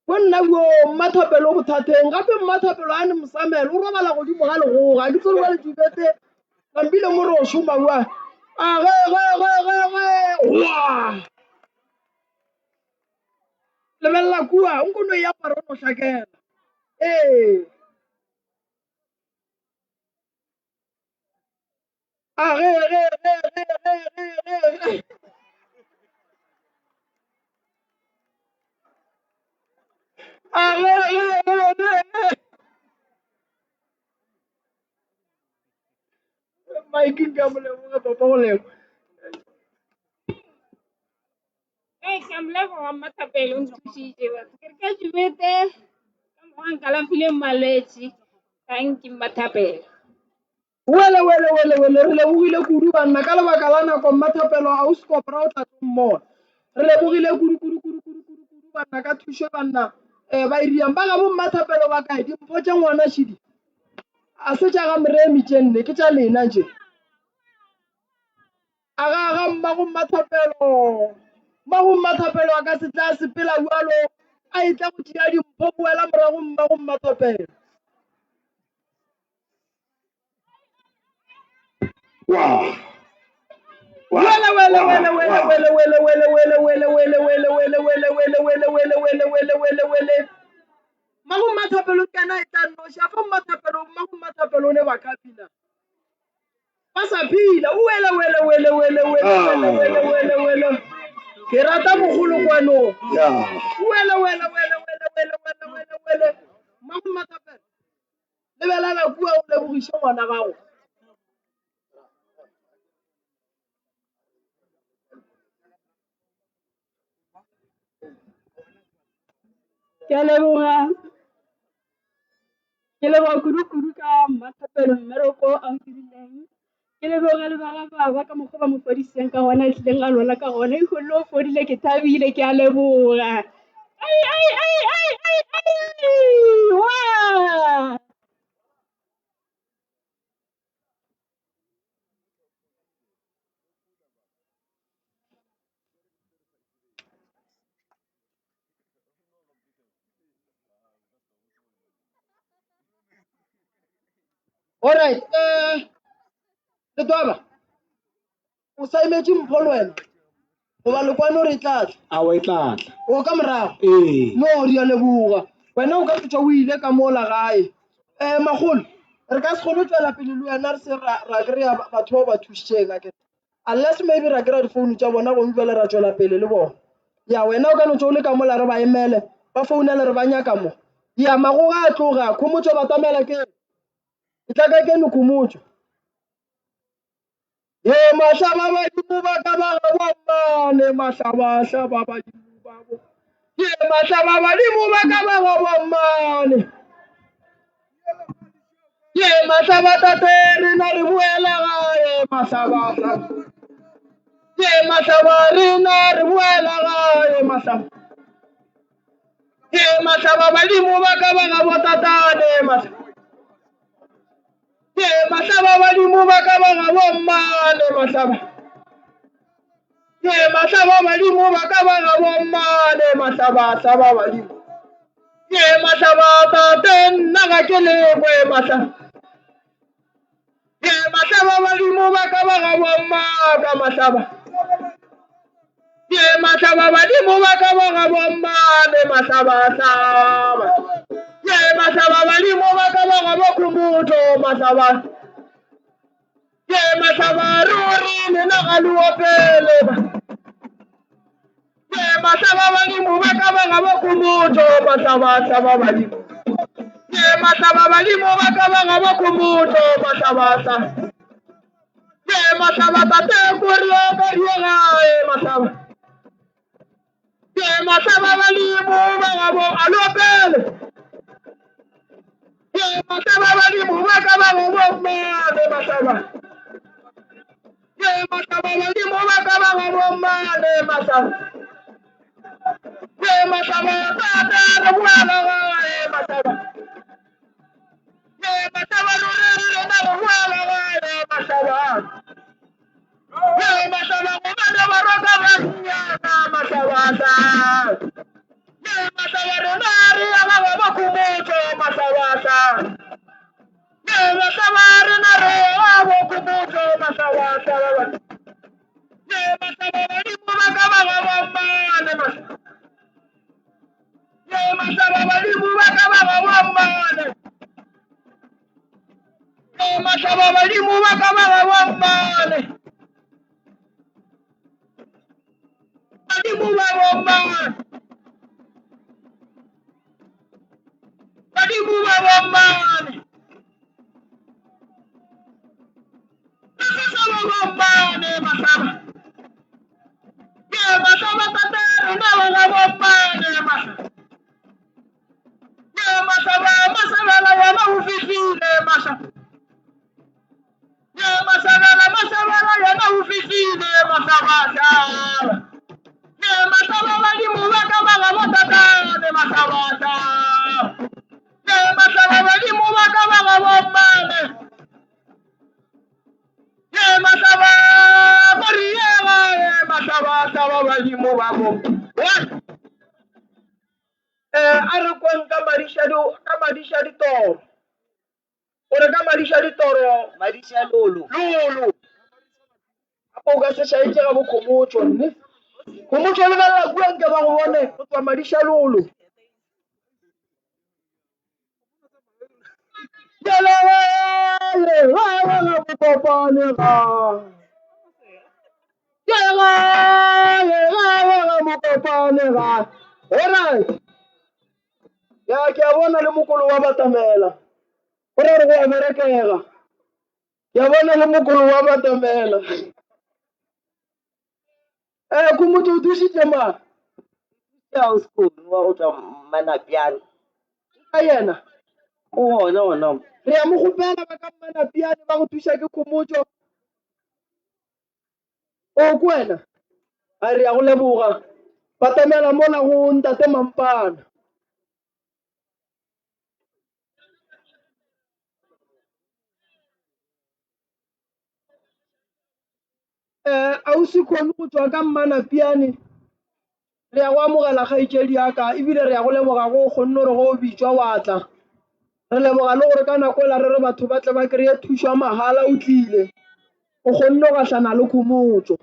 Bo nna bo Mmathapelo o bothateng gape Mmathapelo a ne mosamelo o robala godimo ga legoga a ke tsore ba le tšubete nampile mo re o šoma bua a ge ge ge ge ge wa lebelela kua nko no e apara o no hlakela ee a ge ge ge ge ge ge ge ge a ge ge ge ge ge Mike nka mo leboga papa go leboga. Ee, ke a mo leboga Mmathapelo o nthušitše batho. Ke re ka Jubete ka mokgwa a nkalafileng malwetši. Thank you Mmathapelo. Wele wele wele wele re lebogile kudu banna ka lebaka la nako Mmathapelo ausi Cobra o tla tlo mmona. Re lebogile kudu kudu kudu kudu kudu kudu banna ka thušo banna eh, ba iriang ba gabo Mmathapelo ba kae dimpho tše ngwana šidi a se tša ga Moremi tše nne ke tša lena tše. Aga aga mmago Mmathapelo mmago Mmathapelo a ka se tla sepela bjalo a etla go tšea dimpho boela morago mmago Mmathapelo. Wow. Wele wele wele wele wele wele wele wele wele wele wele wele wele wele wele wele wele wele wele wele. Mmago Mmathapelo ke yena a etla nnoši. A fa Mmathapelo, mmago Mmathapelo o ne ba khapi na? Ba sa phela. Wele, wele, wele, wele, wele, wele, wele, wele, wele. Ke rata mogolo kwano. Ya. Wele, wele, wele, wele, wele, wele, wele, wele. Mmago Mmathapelo, lebelela kua o lebogiše ngwana gago. Ke a leboga. Ke leboga kudu-kudu ka Mmathapelo mmereko a o dirileng. Ke leboga le ba ga baba ka mokgwa ba mo fodisitseng ka gona, a tlileng a lwala ka gona. Lehono o fodile, ke thabile, ke a leboga. Ai, ai, ai, ai, ai, ai, wa! Alright, eh Letwaba, o sa emetše mpho le wena goba lekwano re tla tla? Aowa e tla tla. O ka morago? Ee. No, re a leboga. Wena o ka tšwa o ile ka mola gae. Eh makgolo, re ka se kgone go tšwela pele le wena re se ra ra kry-a batho bao ba thušitšeng akere. Unless maybe ra kry-a difounu tša bona gomme bjale ra tšwela pele le bona. Ya wena o ka no tšwa o le ka mola re ba emele, ba founele re ba nyaka mo. Ya magoga a tloga, Khomotšo batamela ke. Etla ka keno Khomotšo. Ye mahlaba badimo ba ka ba ga bommane, mahlaba hlaba badimo ba bo. Ye mahlaba badimo ba ka ba ga bommane. Ye mahlaba tate rena re boela gae, mahlaba hlaba. Ye mahlaba rena re boela gae, mahlaba. Ye mahlaba badimo ba ka ba ga botatane, mahlaba. Ye mahlaba badimo ba ka ba ga bommane, mahlaba. Ye mahlaba badimo ba ka ba ga bommane, mahlaba hlaba badimo. Ye mahlaba tate nna ga ke lekwe mahlaba. Ye mahlaba badimo ba ka ba ga bommaka mahlaba. Ye mahlaba badimo ba ka ba ga bommane mahlaba hlaba. Ye mahlaba badimo ba ka ba ga bokhomotšo mahlaba. Ye mahlaba ruri lena ga le opele. Ye mahlaba badimo ba ka ba ga bokhomotšo mahlaba hlaba badimo. Ye mahlaba badimo ba ka ba ga bokhomotšo mahlaba hlaba. Ye mahlaba tate koria ka ria gae mahlaba. Ye mahlaba badimo ba ga bo a le opele. Ye mahlaba badimo ba ka ba ga bo mmane mahlaba. Ye mahlaba badimo ba ka ba ga bo mmane mahlaba. Ye mahlaba tate re boela gae mahlaba. Ye mahlaba ruri rena re boela gae mahlaba. Ye mahlaba gobane ba roka ba nyaka mahlaba hlaba. Ye mahlaba rena re ya ga ba khomotšo mahlaba hlaba. Ye mahlaba rena re ya bo khomotšo mahlaba hlaba. Ye mahlaba badimo ba ka ba ga ba mmane mahlaba. Ye mahlaba badimo ba ka ba ga ba mmane. Ye mahlaba badimo ba ka ba ga ba mmane. Badimo ba bo mmane. Badimo ba bo mmane. Ba bo mmane mahlaba. Ye mahlaba tate rena ba ga bo mmane mahlaba. Ye mahlaba masabela yena o fihlile mahlaba. Ye masabela masabela yena o fihlile mahlaba hlaba. Ye mahlaba badimo ba ka ba ga bo tatane mahlaba hlaba. Ye mahlaba badimo ba ka ba ga bo mmane. Ye mahlaba koriega ye mahlaba hlaba badimo ba bo. Eh, a re kweng ka madiša di ka madiša ditoro. O re ka madiša ditoro. Madiša lolo. Lolo. Gape o ka se šaetše ga bo Khomotšo nne. Khomotšo lebelela kua nke ba go bone go tswa madiša lolo. Ke le gae, gae ga Mokopane ga. Ke gae, gae ga Mokopane ga. Alright. Ya ke a bona le mokolo wa batamela. Go ra re go a berekega. Ke a bona le mokolo wa batamela. Eh, Khomotšo o thušitše mang? Ke ausi wa go tšwa Manapiane. Ka yena? O gona gona. Re a mo kgopela ba ka Manapiane ba go thuša ke Khomotšo. O ke wena? A re a go leboga. Batamela mola go ntate Mampana. Eh, ausi Khoni go tšwa ka Mmanapiane, re ya go amogela kgaetšedi ya ka ebile re ya go leboga go kgonne gore go o bitšwa wa tla. Re leboga le gore ka nako ela re re batho ba tle ba kry-e thušo ya mahala o tlile, o kgonne go gahlana le khomotšo.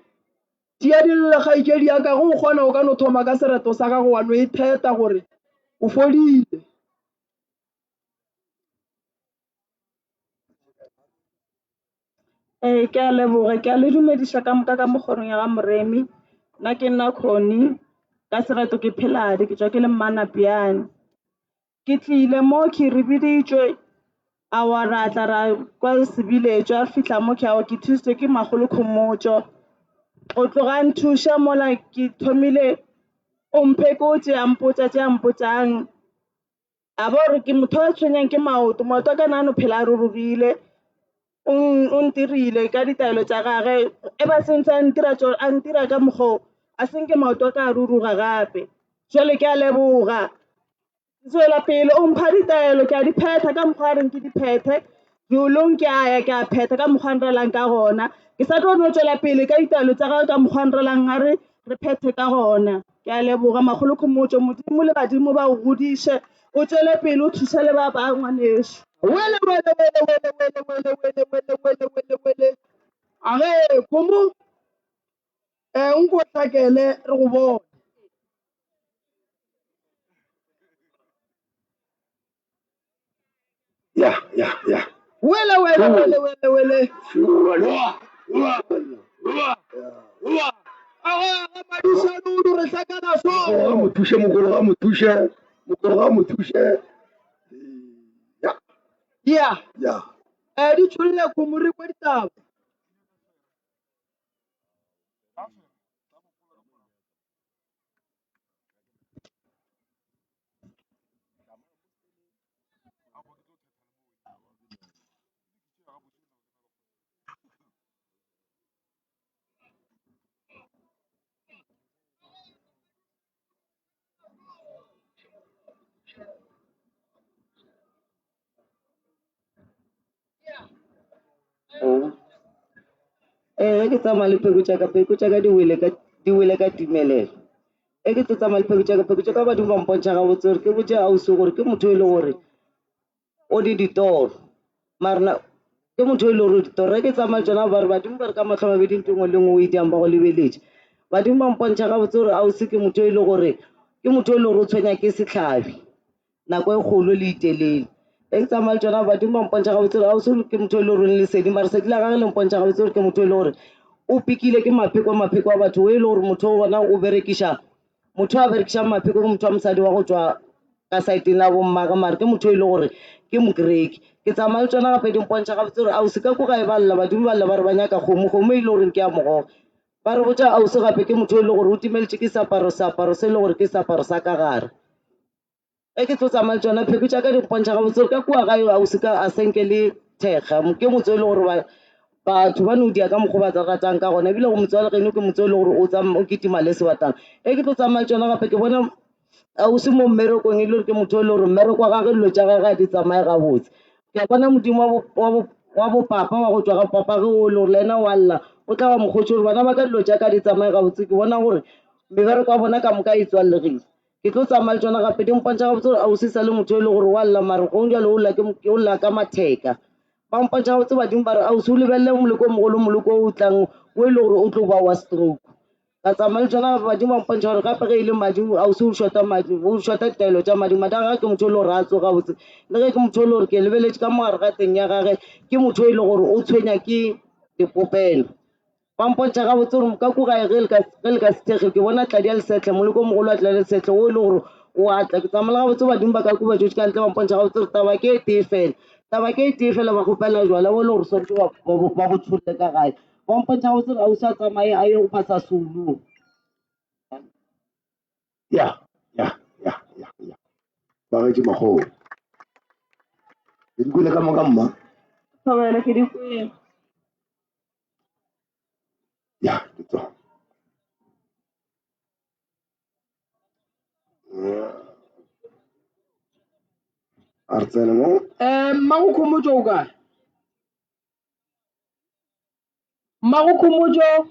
Tia dille kgaetšedi ya ka, ge o kgona o ka no thoma ka sereto sa gago wa no itheta gore o fodile. Ee, ke a leboga, ke a le dumediša ka moka ka mo kgorong ya ga Moremi. Nna ke nna Connie, ka sereto ke Pheladi, ke tšwa ke le Mmanapiane. Ke tlile mo ke re biditšwe, aowa ra tla ra kwa sebiletšwa, re fihla mo ke aowa ke thusitswe ke makgolo Khomotšo. Go tloga a nthuša mola ke thomile, o mphekotše a mpotša tše a mpotšang. A ba gore ke motho a tshwenyang ke maoto, maoto a ka na no phela a rurugile. O ntirile ka ditaelo tša gage, e ba sentse a ntira a ntira ka mokgwa o, a senke maoto a ka a ruruga gape. Jwale ke a leboga. Tswela pele o mpha ditaelo, ke a di phetha ka mokgwa a reng ke di phethe. Diolong ke a ya ke a phetha ka mokgwa a nrelang ka gona. Ke sa tlo no tšwela pele ka ditaelo tša gagwe ka mokgwa a nrelang a re re phethe ka gona. Ke a leboga makgolo Khomotšo, Modimo le badimo ba go godiše, o tšwele pele o thuše le ba bangwe ngwanešu. Wele wele wele wele wele wele wele wele wele wele wele. A ge Khomo eh nko hlakele re go bone. Ya, ya, ya. Wele wele wele wele wele. Madišanudu re hlakana so. Mokoro mo thuše, mokoro ga mo thuše, mokoro ga mo thuše. Ya. Ya. Ya. Eh di tšholle kgomo re kwe ditaba. Ee, ge ke tsamaya le pheko tša ka, pheko tša ka di wele ka di wele ka timelelo. Ge ke tlo tsamaya le pheko tša ka, pheko tša ka badimo ba mpontšha gabotse gore ke botše ausi gore ke motho e le gore o di ditoro mara na ke motho e le gore ditoro. Ge ke tsamaya le tšona ba re badimo ba re ka mahlo a mabedi ntho e nngwe le nngwe o e dirang ba go lebeletše. Badimo ba mpontšha gabotse gore ausi ke motho e le gore ke motho e le gore o tshwenya ke sehlabi. nako e kgolo le e telele. Ge ke tsamaya le tšona badimo ba mpontšha gabotse gore ausi ke motho e le goreng lesedi mara lesedi la gage le mpontšha gabotse gore ke motho e le gore o pikile ke mapheko mapheko a batho o e le gore motho o gona o berekiša motho a berekišang mapheko ke motho wa mosadi wa go tšwa ka saeteng la bommagwe mara ke motho e le gore ke mokereki. Ke tsamaya le tšona gape di mpontšha gabotse gore ausi ka ko gae ba lla badimo ba lla ba re ba nyaka kgomo, kgomo e le goreng ke ya mogogo. Ba re botša ausi gape ke motho e le gore o timeletše ke seaparo seaparo se e le gore ke seaparo sa ka gare. Ge ke tlo tsamaya le tšona pheko tša ka di mpontšha gabotse gore ka kua gae ausi ka a senke le thekga. Ke motse o e le gore batho ba no dia ka mokgwa o ba ratang ka gona ebile go motse wa geno ke motse o e le gore o o kitima le sebatana. Ge ke tlo tsamaya le tšona gape ke bona ausi mo mmerekong e le gore ke motho o e le gore mmereko wa gagwe dilo tša gagwe ga di tsamaye gabotse. Ke a bona Modimo wa bo, wa bo, wa bopapa wa go tšwa ga papa ge o le gore le yena wa lla o tla wa mokgotši gore bana ba ka dilo tša ka di tsamaye gabotse. Ke bona gore mebereko ya bona ka moka e tswallegile. Ke tlo tsamaya le tšona gape di mpontšha gabotse gore ausi sa le motho e le gore wa lla mare gong jalo o lla ke o lla ka matheka. Ba mpontšha gabotse badimo ba re ausi o lebelele moleko o mogolo moleko o tlang o e le gore o tlo ba wa stroke. Ka tsamaya le tšona badimo ba mpontšha gore gape ge e le madi a o se o shota madi, o shota ditaelo tša madi. Madi a gagwe ke motho e le gore a tsoga botse, le ge ke motho e le gore ke lebeletše ka mo gare ga teng ya gage, ke motho e le gore o tshwenya ke dipopelo. Ba mpontšha gabotse gore ka ko gae ge le ka ge le ka se thekge ke bona tladi ya lesetlha, moleko o mogolo wa tladi ya lesetlha wo e le gore o a tla. Ke tsamaya le gabotse badimo ba ka ko ba tšwetše ka ntle ba mpontšha gabotse gore taba ke e tee fela, taba ke e tee fela ba kgopela jwala bo e le gore swanetše ba bo tšholle ka gae. Ba mpontšha gabotse gore ausi a tsamaye a ye go phasa soulong. Ya, ya, ya, ya, ya. Bagetše makgolo. Le di kwele ka moka mma? Thobela ke di kwele. Ya, ke tsona. A re tsene mo. Um Mmago Khomotšo o kae? Mmago Khomotšo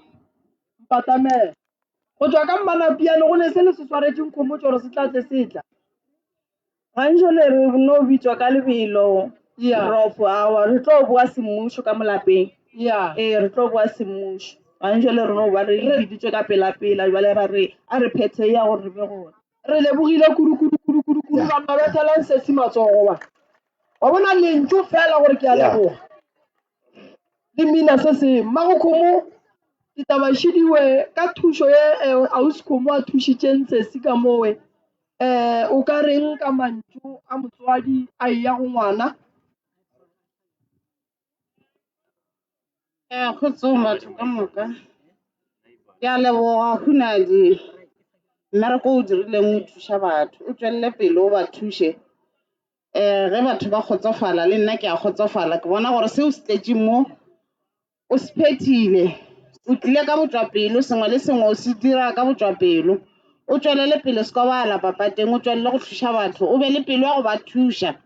Mpatamela. Go tšwa ka Mmanapiane go ne se le se swaretšeng Khomotšo gore se tla tle se tla. Gantši le re no bitšwa ka lebelo Yeah. Prof aowa re tlo boa semmušo ka mo lapeng. Yeah. Ee re tlo boa semmušo. Gantši le re no ba re biditšwe ka pelapela jwale ra re a re phethe ya gore re be gona. Re lebogile kudu kudu kudu kudu kudu Yeah. banna bethelang sesi matsogo ba. Wa bona lentšu fela gore ke a Yeah. leboga. Le mina se sengwe. Mmago Kgomo ditaba šidiwe ka thušo ye eh, ausi Kgomo a thušitšeng sesi ka mowe. Eh, o ka reng ka mantšu a motswadi a eya go ngwana? Kgotsong batho ka moka. Ke a leboga Hunadi mmereko o dirileng o thuša batho, o tšwelele pele o ba thuše. Ge batho ba kgotsofala le nna ke a kgotsofala, ke bona gore seo se tletšeng mo o se phethile. O tlile ka botšwapelo, sengwe le sengwe o se dira ka botšwapelo. O tšwelele pele se ka ba lapa pateng, o tšwelele go thuša batho, o be le pelo ya go ba thuša.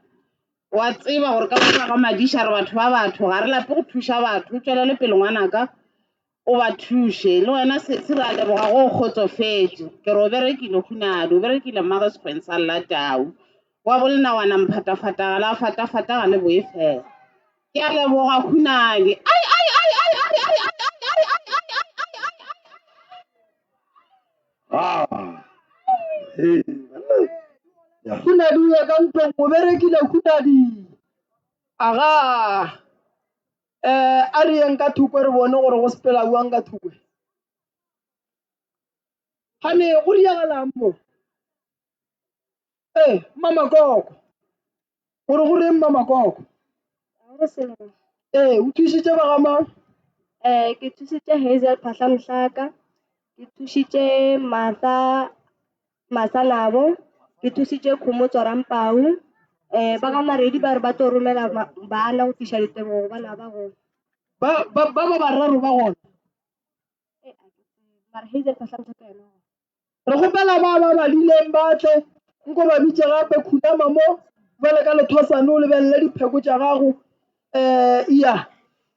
Wa tseba gore ka moka ga madiša re batho ba batho, ga re lape go thuša batho. O tšwelele pele ngwanaka, o ba thuše. Le wena sesi re a leboga go o kgotsofetše. Ke re o berekile Hunadi, o berekile mmage sekgweng sa Llatau. Wa bolnawana mphatafata ga la fatafata ga le boe fela. Ke a leboga Hunadi. Ai ai ai ai ai ai ai ai ai ai ai ai ai ai ai. Ah. Hey, banna. Ya. Khunadi o ya ka ntlong o berekile Khunadi. Aga. Eh a re yeng ka thoko re bone gore go sepela bjang ka thoko. Gane go diagalang mo? Ee, Mmamakoko. Gore go reng Mmamakoko? Ga go selo. Ee, o thušitše ba ga mang? Ke thusitše Hazel Phahlamhlaka, ke thušitše Martha Masanabo, ke thusitše Khomotso Rampau. Ba ga Maredi ba re ba tlo romela bana go tliša ditebogo go bana ba gona. Ba ba ba ba bararo ba gona. Mara Hazel Phahlamhlaka yena o gona. Re kgopela ba ba badileng ba tle, nko ba bitše gape, khunama mo bjale ka lethosane o lebelele dipheko tša gago. Um iya,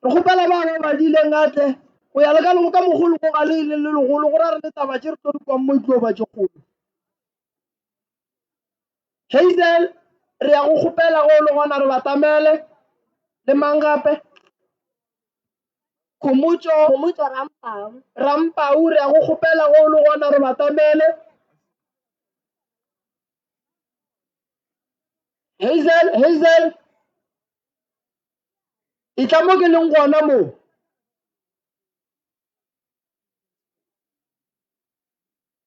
re kgopela ba ba badileng a tle go ya le ka ka mogolo go ga le le le legolo go ra re le taba tše re tlo di kwang mo e tlo ba tše kgolo. Hazel, re ya go kgopela go le gona re batamele le mang gape? Khomotšo. Khomotšo Rampau. Rampau, re ya go kgopela go le gona re batamele. Hazel, Hazel. E tla mo ke leng gona mo.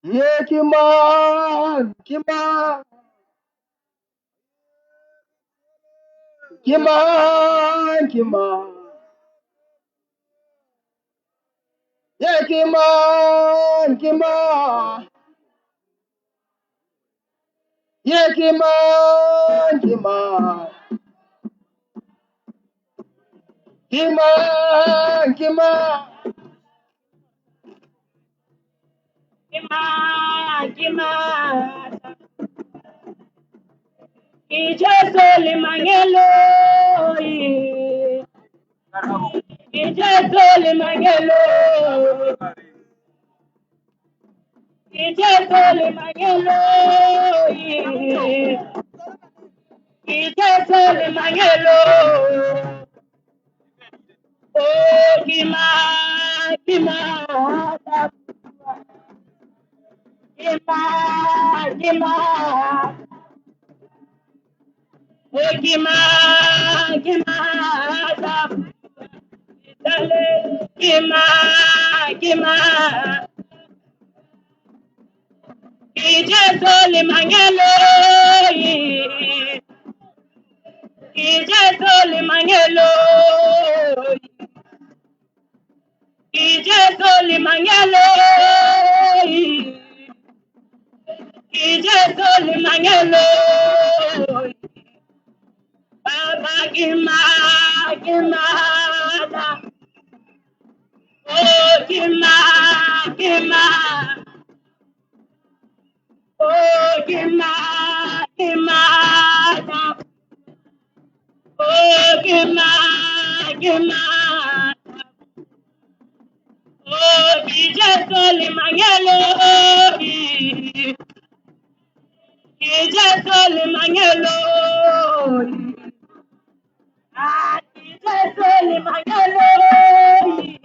Ye ke mang? Ke mang? Ke mang? Ke mang? Ye ke mang? Ke mang? Ye ke mang? Ke mang? Ke mang? Ke mang? Ke mang? Ke mang? Ke Jesu le mangeloi. Ke Jesu le mangeloi. Ke Jesu le mangeloi. Ke Jesu le mangeloi. Oh, ke mang, ke mang. Ke mang, ke mang? O ke mang, ke maatla. Ke mang, ke mang? Ke Jesu le mangeloi. Ke Jesu le mangeloi. Ke Jesu le mangeloi. Ke Jesu le mangeloi. Baba ke ma ke matla. Oh ke ma ke ma. Oh ke ma ke matla. Oh ke ma ke matla. Oh ke Jesu le mangeloi. Ke Jesu le mangeloi. Ah, ke Jesu le mangeloi.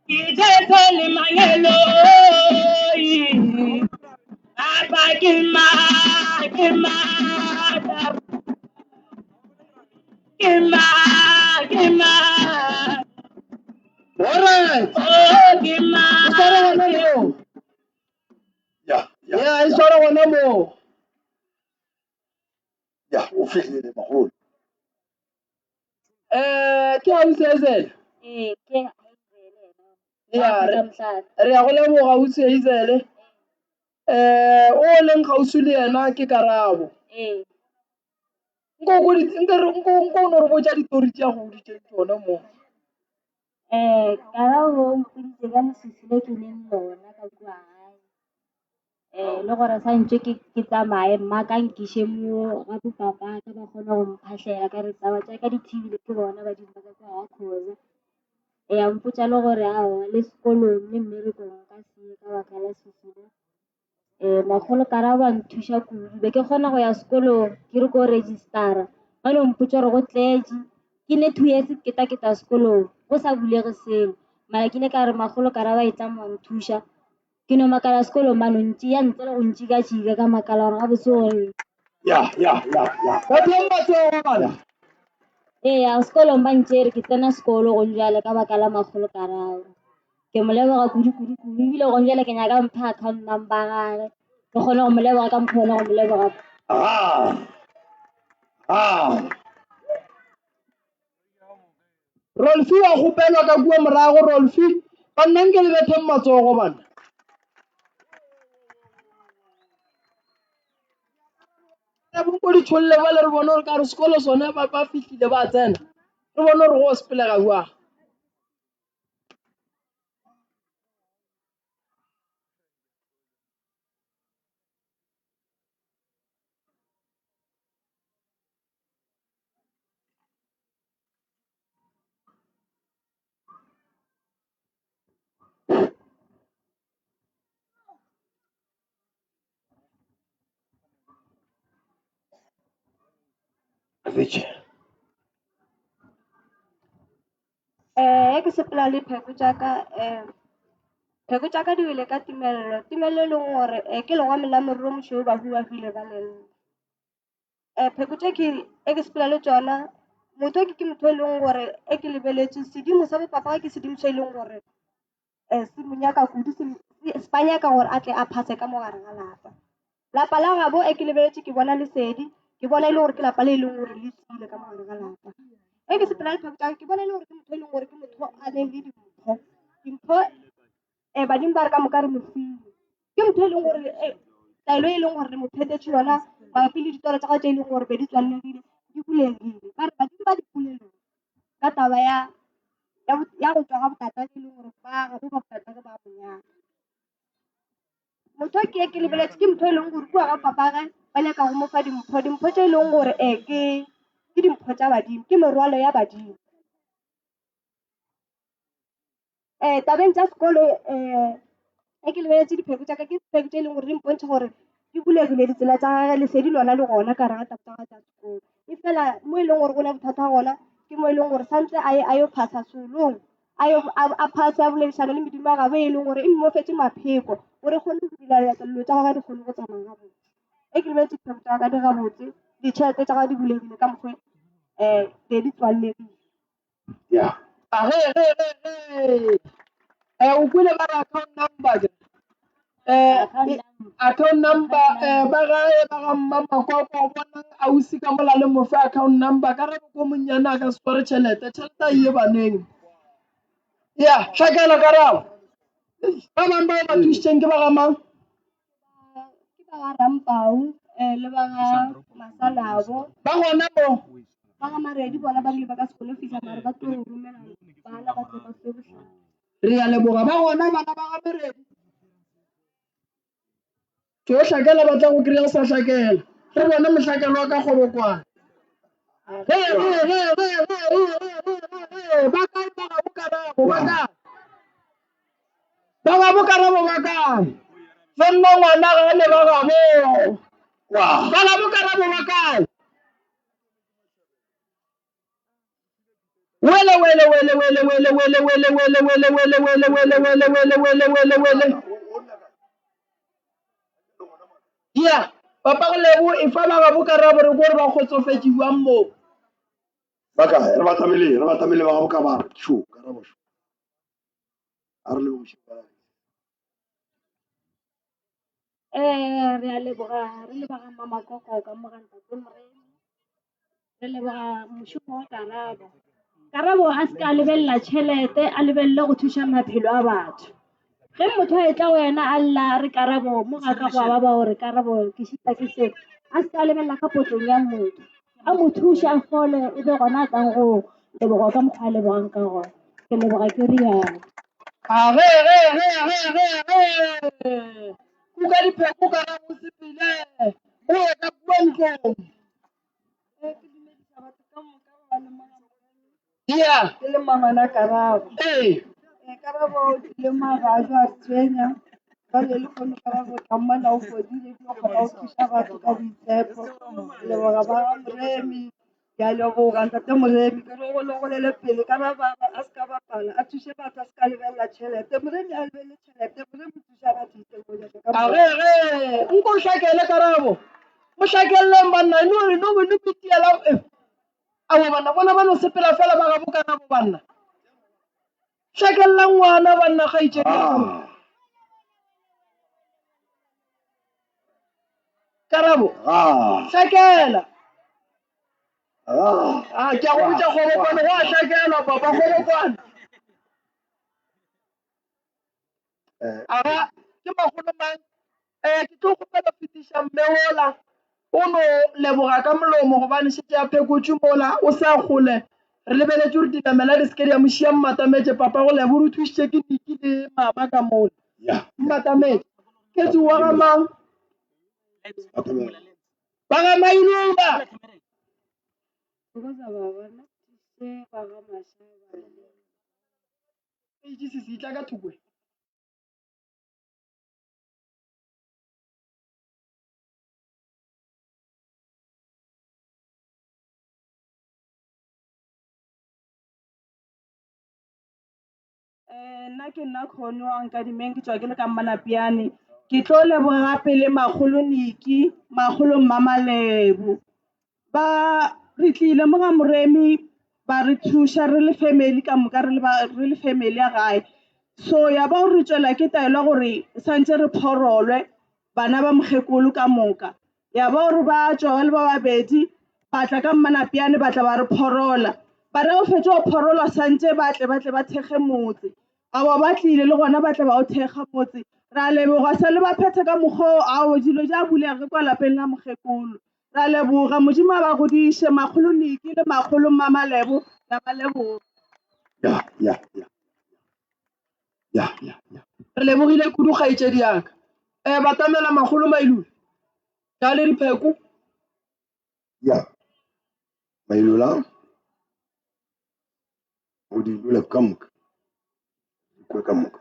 Ke Jesu le mangeloi. Papa ke ma ke matla. Ke ma ke ma. All right. Oh ke ma. E swara gona moo. Ya, ya. Ya, e swara gona moo. Ya, o fihlile magolo. Eh, ke ausi Hazel. Ee, ke Hazel yena. Ya, re, Mhlahla. re ya go leboga ausi Hazel. Eh, o leng kgauswi le yena ke Karabo. Ee. Nko o di- nka re- nko nko o no re botša ditori tša go goditšeng tšona mo. Eh, Karabo o mpoditše ka leswiswi le ke leng lona ka kua gae. Eh, le gore santše ke ke tsamaye mma ka nkiše mo ga bopapa ka ba kgone go mphahlela ka re taba tša ka di thibile ke bona badimo ba ka kua ga Khoza. Eh, a mpotša le gore aowa le sekolong le mmerekong nka se ye ka baka la swiswi le. Eh, makgolo Karabo a nthuša kudu. Be ke kgona go ya sekolong ke re ko register-ra. Ba no mpotša gore go tletše. Ke ne 2 years ke keta-keta sekolong go sa bulege selo. Mara ke ile ka re makgolo Karabo a etla mo a nthuša. Ke no makala sekolong ba no ntšea ntle le go ntšika-tšika ka makala gore gabotse gore. Ya, ya, ya, ya. Bathong matsogo bana. Eya, sekolong ba ntšere ke tsena sekolo gong bjale ka baka la makgolo Karabo. Ke mo leboga kudu kudu kudu ebile gong bjale ke nyaka a mphe account number ya gage ke kgone go mo leboga ka mokgwa ona go mo leboga. Ah. Ah. Rolfi wa kgopelwa ka kua morago Rolfi. Banna nke le betheng matsogo banna. Nko di tšholle bjale re bone gore ka re sekolo sone ba ba fihlile ba tsena. Re bone gore go sepelega jwang. Eh, ke sepela le pheko tša ka um pheko tša ka di wele ka tumelelo tumelelo e leng gore um ke legwame la morero mošweu bahu ba hwile ba le nna um pheko tše ke e ke sepela le tšona motho ke ke motho e leng gore e ke lebeletše sedimo sa bopapa ke sedimo se e leng gore um se mo nyaka kudu se ba nyaka gore a tle a phase ka mo gare ga lapa. Lapa la gabo e ke lebeletše ke bona lesedi, ke bona e le gore ke lapa le e leng gore le tiile ka mo gare ga lapa. Ge ke sepela le pheko tša ka ke bona e le gore ke motho e leng gore ke motho a neng le dimpho, dimpho um badimo ba re ka moka re mo file. Ke motho e leng gore taelo e leng gore re mo phethetše yona mabapi le ditoro tša gagwe tše e leng gore be di tswallegile di bulegile. Ba re badimo ba dipolelong ka taba ya ya go tšwa ga botatagwe e leng gore ba gabo ba botatagwe ba mo nyaka. Motho ke ke lebeletše ke motho e leng gore kua ga papagwe ba nyaka go mo fa dimpho, dimpho tše e leng gore ee ke ke dimpho tša badimo, ke merwalo ya badimo. Tabeng tša sekolo ge ke lebeletše dipheko tša ka ke dipheko tše e leng gore di mpontšha gore di bulegile ditsela tša gage lesedi lona le gona ka gare ga taba tša gagwe tša sekolo. E fela mo e leng gore go na bothata gona ke mo e leng gore santse a ye a yo phasa seolong. A yo a phase a boledišane le medimo ya gabo e leng gore e mmofetše mapheko gore e kgone go dira dilo tša gagwe di kgone go tsamaya gabotse. Ge ke lebeletše dipheko tša ka di gabotse, ditšhelete tša gagwe di bulegile ka mokgwa um be di tswallegile. Yeah. A ge ge ge ge. Eh o kwele ba re account number ke. Eh account number eh ba gae ba ga mma makoko bonang ausi ka mola le mofe account number ka re ko monnyane a ka se sware tšhelete tšhelete a ye baneng. Ya hlakela karabo. Ba bang bao ba thušitšeng ke ba ga mang? Ke ba ga Rampau le ba ga Masalabo. Ba gona mo. Ba ga Maredi bona ba rile ba ka se kgone go fihla mare ba tlo romela bana ba tle ba fe bohlatse. Re a leboga ba gona bana ba ga Meredi. Tšo hlakela ba tla go kry-a o sa hlakela. Re bone mohlakelo wa ka kgobokwane. Ge ge ge ge ge ge ge ge ge ba kae ba ga bokarabo ba kae? Ba ga bokarabo ba kae? Fenna ngwana ga ne ba gabo. Ba ga bokarabo ba kae? Wele wele wele wele wele wele wele wele wele wele wele wele wele wele wele wele wele. Ya, papa go lebo e fa ba ga bokarabo re gore ba kgotsofetše jwang mo. Ba kae? Re ba tlamele, re ba tlamele ba ga bokabara. Sho, karabo sho. A re lebogiše. Eh, re a leboga re leboga Mmamakoko ka mo ga Ntate Moremi. Re leboga mošomo wa Karabo. Karabo a se ka lebelela tšhelete, a lebelele go thuša maphelo a batho. Ge motho a etla go yena a lla a re Karabo mo ga ka go a baba gore Karabo ke šita ke se, a se ka lebelela ka potlong ya motho. A mo thuše a fole e be gona a tlang go leboga ka mokgwa a lebogang ka gona. Ke leboga ke rialo. A ge ge ge ge ge ge kuka dipheko Karabo o sepele o ye ka kua ntlong. Ke dumedisa batho ka moka ba ba leng mo Yeah. Ke le mmangwana Karabo. Ee. Karabo o tlile mabajo a re tshwenya. Jwale le kgono Karabo tla mmona o fodile ebile o kgona go thuša batho ka boitshepo. Ke leboga ba ga Moremi. Ke a leboga ntate Moremi. Ke re go le golele pele. Karabo a se ka bapala, a thuše batho, a se ka lebelela tšhelete. Moremi a lebelele tšhelete. Moremi o thuša batho A ge ge nko o hlakele Karabo. Mo hlakelleng banna no no no pitiela. Aowa banna bona ba no sepela fela ba gabo Karabo banna. Hlakella ngwana banna kgaetšedi ya ka. Ah. Karabo. Ah. Hlakela. Ah. Ah, ke a go botša kgobokwane go a hlakelwa papa kgobokwane. Aga ke magolo mang? Eh, ke tlo kgopela fetiša mme wola o no leboga ka molomo gobane šetše a phekotšwe mola o sa kgole re lebeletše gore dinamela di seke di a mo šia mmatametše papa go lebo o thušitše ke niki le mama ka mola mmatametše ke tsowa ga mang ba ga mailula Itse se tla ka thoko. Eh, nna ke nna kgone wa Nkadimeng ke tšwa ke le ka Mmanapiane. Ke tlo leboga pele makgolo Niki, makgolo Mmamalebo. Ba re tlile mo ga Moremi ba re thuša re le family ka moka re le ba re le family ya gae. So ya ba gore re tšwela ke taelo ya gore santše re phorolwe bana ba mokgekolo ka moka. Ya ba gore ba tšwa ba le ba babedi ba tla ka Mmanapiane ba tla ba re phorola. Ba re go fetša go phorolwa santše ba tle ba tle ba thekge motse. Aowa ba tlile le gona ba tla ba o thekga motse. Ra leboga sa le ba phethe ka mokgwa o ao dilo di a bulega kwa lapeng la mokgekolo. Ra leboga, Modimo a ba godiše, makgolo Niki le makgolo Mmamalebo, ra ba leboga. Ya, ya, ya. Ya, ya, ya. Re lebogile kudu kgaetšedi ya ka. Eh, batamela makgolo Mailula. Tla le dipheko. Ya. Mailula. O di lula ka moka. Kwe ka moka.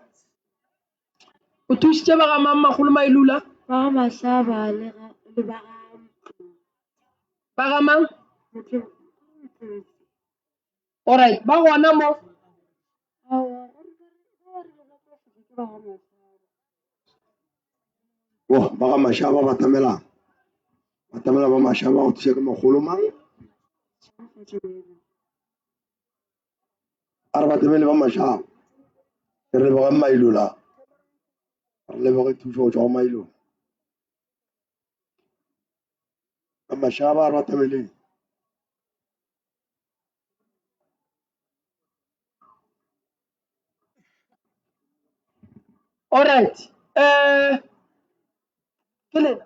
O thušitše ba ga mang makgolo Mailula? Ba ga Mahlaba le le ba ga Ba ga mang? Alright, ba gona mo. Aowa, ba rile ba tlo fihla ke ba ga Mashaba. Bo ba ga Mashaba ba tamelang. Ba tamela ba Mashaba go thuša ke makgolo mang? A re batamele ba Mashaba. Re leboga Mailola. Re leboge thušo go tšwa go Mailola. Ba Mashaba a re batameleng. Alright. Eh ke lena.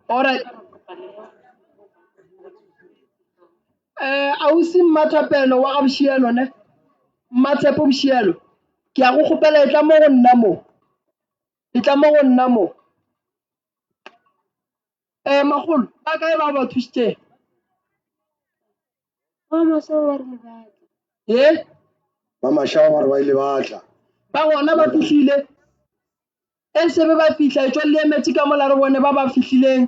Alright. Eh ausi Mmathapelo wa ga Boshielo ne? Mmatshepo Boshielo. Ke a go kgopela e tla mo go nna mo. E tla mo go nna mo. Eh makgolo, ba kae ba ba thusitšeng? Ba Mashaba ba rile ba tla. Ye? Ba Mashaba ba re ba ile ba tla. Ba gona ba fihlile. E se be ba fihla, etšwa le emetše ka mola re bone ba ba fihlileng.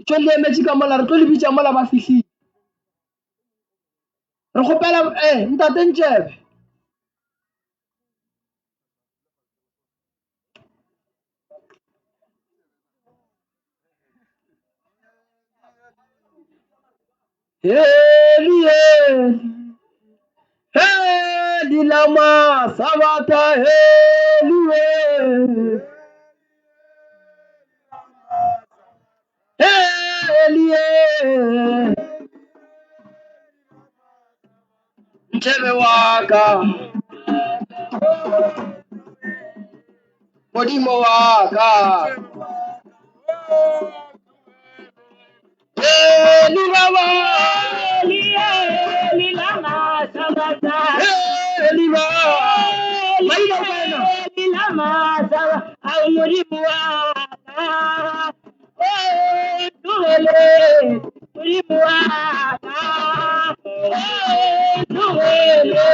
Etšwa le emetše ka mola re tlo le bitša mola ba fihlile. Re kgopela eh ntate Ntšebe. Heli heli heli lama sabatha heli heli heli heli Ntšhebe wa ka Modimo wa ka Eli baba Eli Eli lama sabatha Eli baba Eli Maina wena Eli lama sabatha Au Modimo wa ka Oh ntogele Modimo wa ka Oh ntogele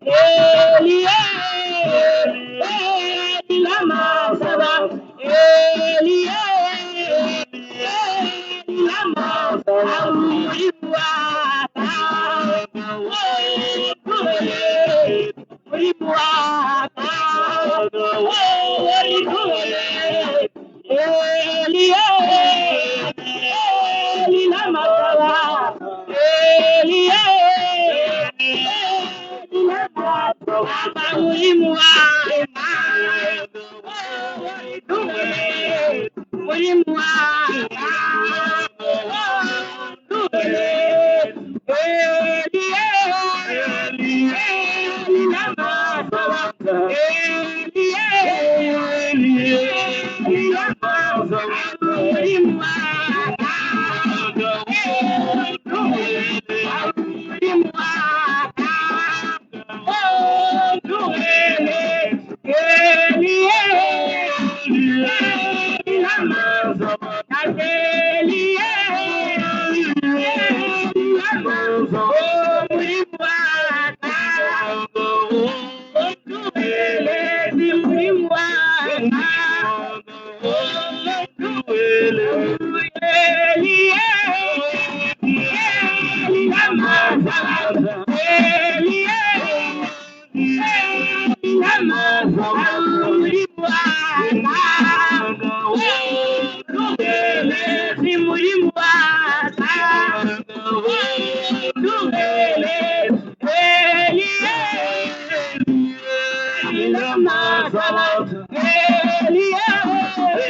Eli Eli Eli lama sabatha Eli Eli Eli lama Au Modimo wa ka Oh ntogele Modimo wa ka Oh ntogele Eli Eli lama sabatha Eli Eli lama sabatha Modimo wa ka Modimo wa ka Eli Eli Eli lama sabatha Eli Eli Eli lama sabatha Modimo wa ka Modimo wa ka Oh Eli Eli Eli lama sabatha Eli Eli Eli lama Oh Modimo wa ka Oh Modimo wa ka Eli Eli Eli lama sabatha Eli Eli Eli lama sabatha Modimo wa ka Modimo wa ka Eli Eli lama sabatha Eli Eli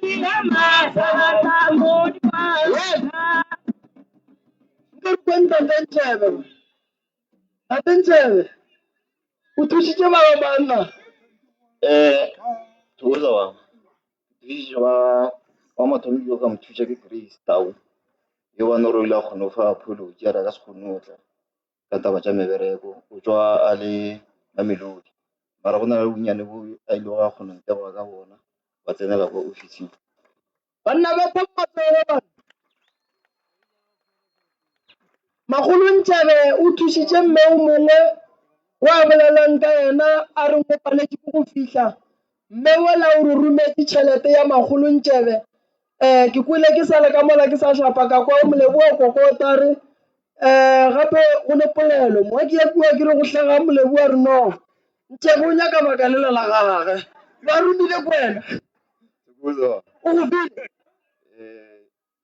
Eli lama sabatha Modimo wa ka Nke re kwe ntate Ntšhebe. Tate Ntšhebe, o thušitše ba ba banna. Eh, thokoza wa. Thušitše ba wa mathomo ke ka mo thuša ke Grace Tau. Yo ba no re o ile a kgona go fa apology a re a ka se kgone go tla ka taba tša mebereko. O tšwa a le Mamelodi. Mara go na le bonnyane bo a ilego a kgona go nteboga ka bona ba tsenela kwa ofising. Banna ba thang matsogo banna. Makgolo Ntšebe o thušitše mme o mongwe wa bolelang ka yena a re o paletše ke go fihla. Mme wola o re rometše tšhelete ya Makgolo Ntšebe. Um ke kwele ke sa le ka mola ke sa hlapa ka kwa Moleboa kokota a re um gape go ne polelo mo ke ya kua ke re go hlaga Moleboa a re no Ntšebe o nyaka baka lela la gage ba romile ko wena o go file.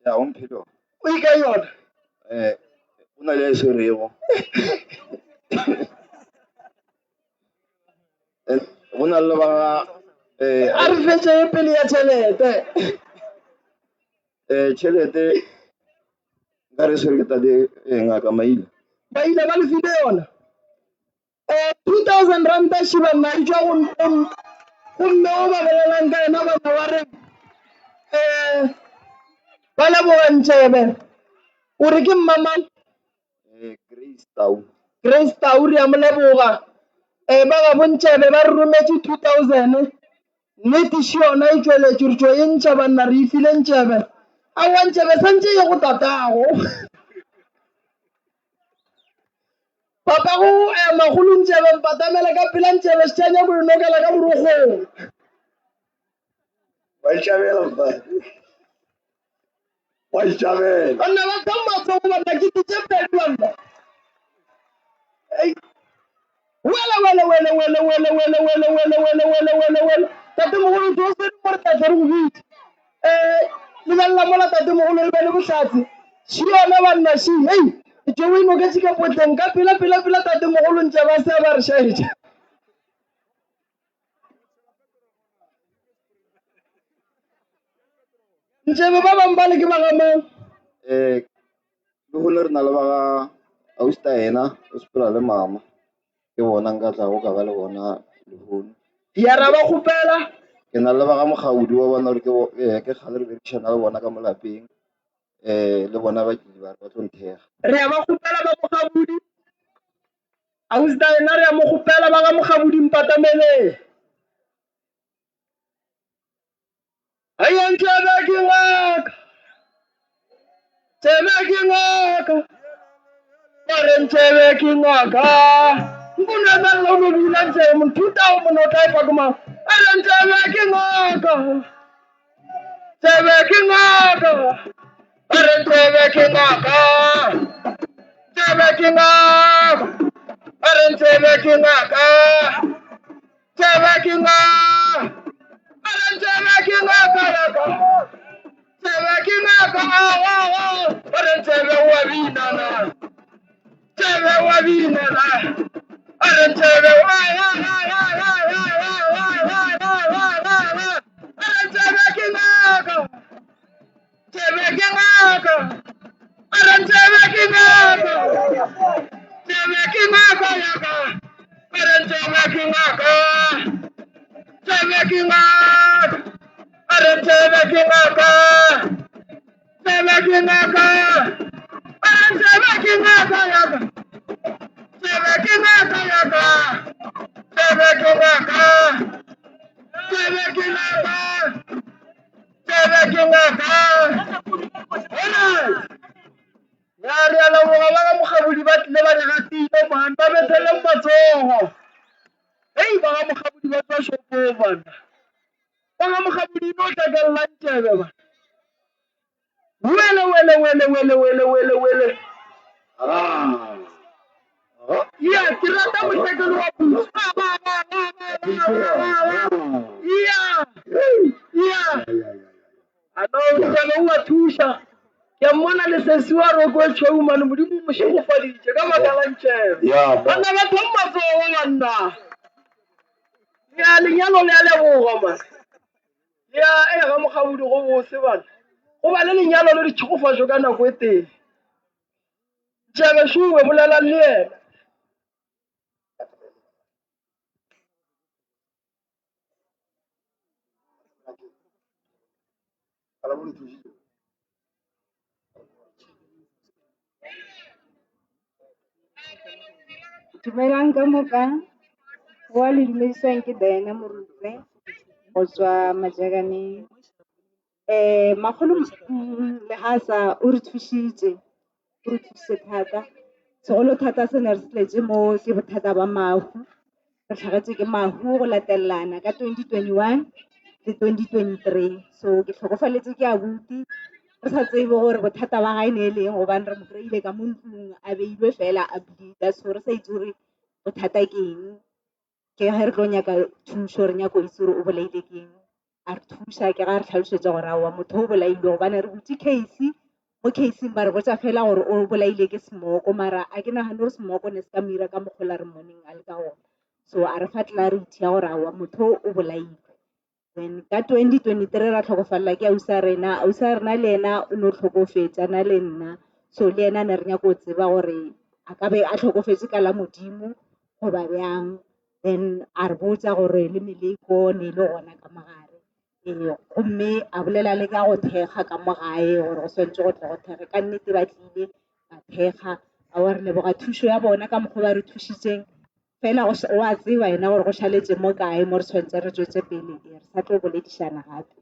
Ya, o mphile yona. O e kae yona? O na le a e swerego. Go na le ba A re fetše ye pele ya tšhelete. Tšhelete nka re e swere ke tate ngaka Maila. Maila ba le file yona? 2000 ranta šiba nna e tšwa go gomme o ba bolelang ka yena bana ba re um ba leboga Ntšebe o re ke mmamang Grace Tau. Grace Tau re a mo leboga um ba ga boNtšebe ba re rometše 2000 nnete še yona e tšweletše re tšo e ntšha banna re e file Ntšebe aowa Ntšebe santše ye go tatago. Papago o ema go Ntšebe mpatamela ka pela Ntšebe se tša nyako e nokela ka borokgong. Wa itšabela mfana. Wa itšabela. Banna ba ka matsogo banna ke tše pedi banna. Ei. Wele wele wele wele wele wele wele wele wele wele wele wele. Tate mogolo tso se di gore tla re go bitse. Eh lebelela mola tate mogolo re be le bohlatse. Še yona banna še. Hei, tšeo e noketše ka potleng ka pela pela pela tate mogolo ntše ba se ba re šaetša. Ntšebe ba bang ba le ke ba ga mang? Lehono re na le ba ga ausi yena o sepela le mama. Ke bona nka tlago ka ba le bona lehono. Ya ra ba kgopela. Ke na le ba ga Mogaudi ba bona gore ke kgale re berekišana le bona ka mo lapeng. Le bona ba tlile ba re ba tlo nthekga. Re a ba kgopela ba Mogabudi. Ausi yena re a mo kgopela ba ga Mogabudi mpatameleng. Aye Ntšebe ke ngaka. Tšebe ke ngaka. Ba re Ntšebe ke ngaka. Nkone emelela o no dula Ntšebe monthuta o mone o tla efa ke mang. A re Ntšebe ke ngaka. Tšebe ke ngaka. A re Ntšebe ke ngaka. Tšebe ke ngaka. A re Ntšebe ke ngaka. Tšebe ke ngaka. A re Ntšebe ke ngaka ya ka. Tšebe ke ngaka. A re Ntšebe wa bina na. Tšebe wa bina na. A re Ntšebe wa A re Ntšebe ke ngaka. Tšebe ke ngaka. A re Ntšebe ke ngaka. Tšebe ke ngaka ya ka. A re Ntšebe ke ngaka. Tšebe ke ngaka. A re Ntšebe ke ngaka. Tšebe ke ngaka. A re Ntšebe ke ngaka ya ka. Tšebe ke ngaka ya ka. Tšebe ke ngaka. Tšebe ke ngaka. Tsebe ke ngaka. Alright. Ya re a leboga ba ga Mokgabodi ba tlile ba re gatile man ba betheleng matsogo. Hei ba ga Mokgabodi ba tswa shopong bana. Ba ga Mokgabodi no tla ka lla ntšebe ba. Wele wele wele wele wele wele wele. Ah. Ya ke rata mohlekelo wa puso. Ya. Ya. A no Ntšebe o a thuša. Ke a mmona le sesi wa roko e tšhweu mane Modimo o mo šegofaditše ka baka la Ntšebe. Banna ba thong matsogo banna. Ya lenyalo le a leboga man. Ya e ga Mokgabodi go bose bana. Go ba le lenyalo le ditšhegofatšo ka nako e tee. Ntšebe šuwe bolelang le yena. Dumelang ka moka. Wa le dumediswang ke Diana Morutse go tswa Majakaneng. Makgolo Lehasa o re thušitše. O re thusitše thata. Segolo thata se ne re se tletše mo ke bothata ba mahu. Re hlagetšwe ke mahu go latelelana ka 2021 le 2023. So ke hlokofaletše ke abuti re sa tsebe gore bothata ba gae ne e leng gobane re mo kry-ile ka mo ntlong a beilwe fela a bleeder. So re sa itse gore bothata ke eng. Ke ge re tlo nyaka thušo re nyaka go itse gore o bolaile ke eng. A re thuša ke ga re hlalosetša gore aowa motho o bolailwe gobane re butše case, mo case-ing ba re botša fela gore o bolaile ke smoko mara a ke nagane gore smoko ne se ka mo ira ka mokgwa ola re mmoneng a le ka gona. So a re fa clarity ya gore aowa motho o bolailwe. Then ka 2023 ra tlhokofalela ke ausi a rena, ausi a rena le yena o no hlokofetše a na le nna. So le yena ne re nyaka go tseba gore a ka be a hlokofetše ka la Modimo goba bjang. Then a re botša gore le meleko ne e le gona ka mo gare. Ee, gomme a bolela le ka go thekga ka mo gae gore go swanetše go tle go thekge. Ka nnete ba tlile ba thekga. Aowa re leboga thušo ya bona ka mokgwa o ba re thušitšeng. Fela go o a tseba yena gore go šaletše mo kae mo re tshwanetse re tšwetše pele. Ee, re sa tlo boledišana gape.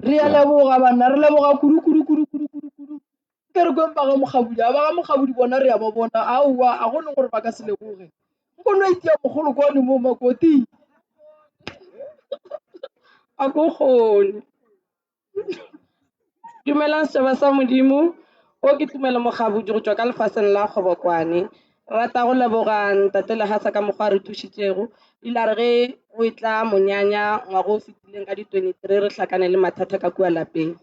Re a leboga banna, re leboga kudu kudu kudu kudu kudu kudu. Nke re kweng ba ga Mokgabudi, a ba ga Mokgabudi bona re a ba bona, aowa a go ne gore ba ka se leboge. Nko no itia mogolokwane mo makoti. A ko kgone. Dumelang setšhaba sa Modimo. O ke Tumelo Mokgabudi go tšwa ka lefaseng la Kgobokwane. Re rata go leboga Ntate Lehasa ka mokgwa a re thušitšego. Ile a re ge go etla monyanya ngwaga o fetileng ka di-23 re hlakane le mathata ka kua lapeng.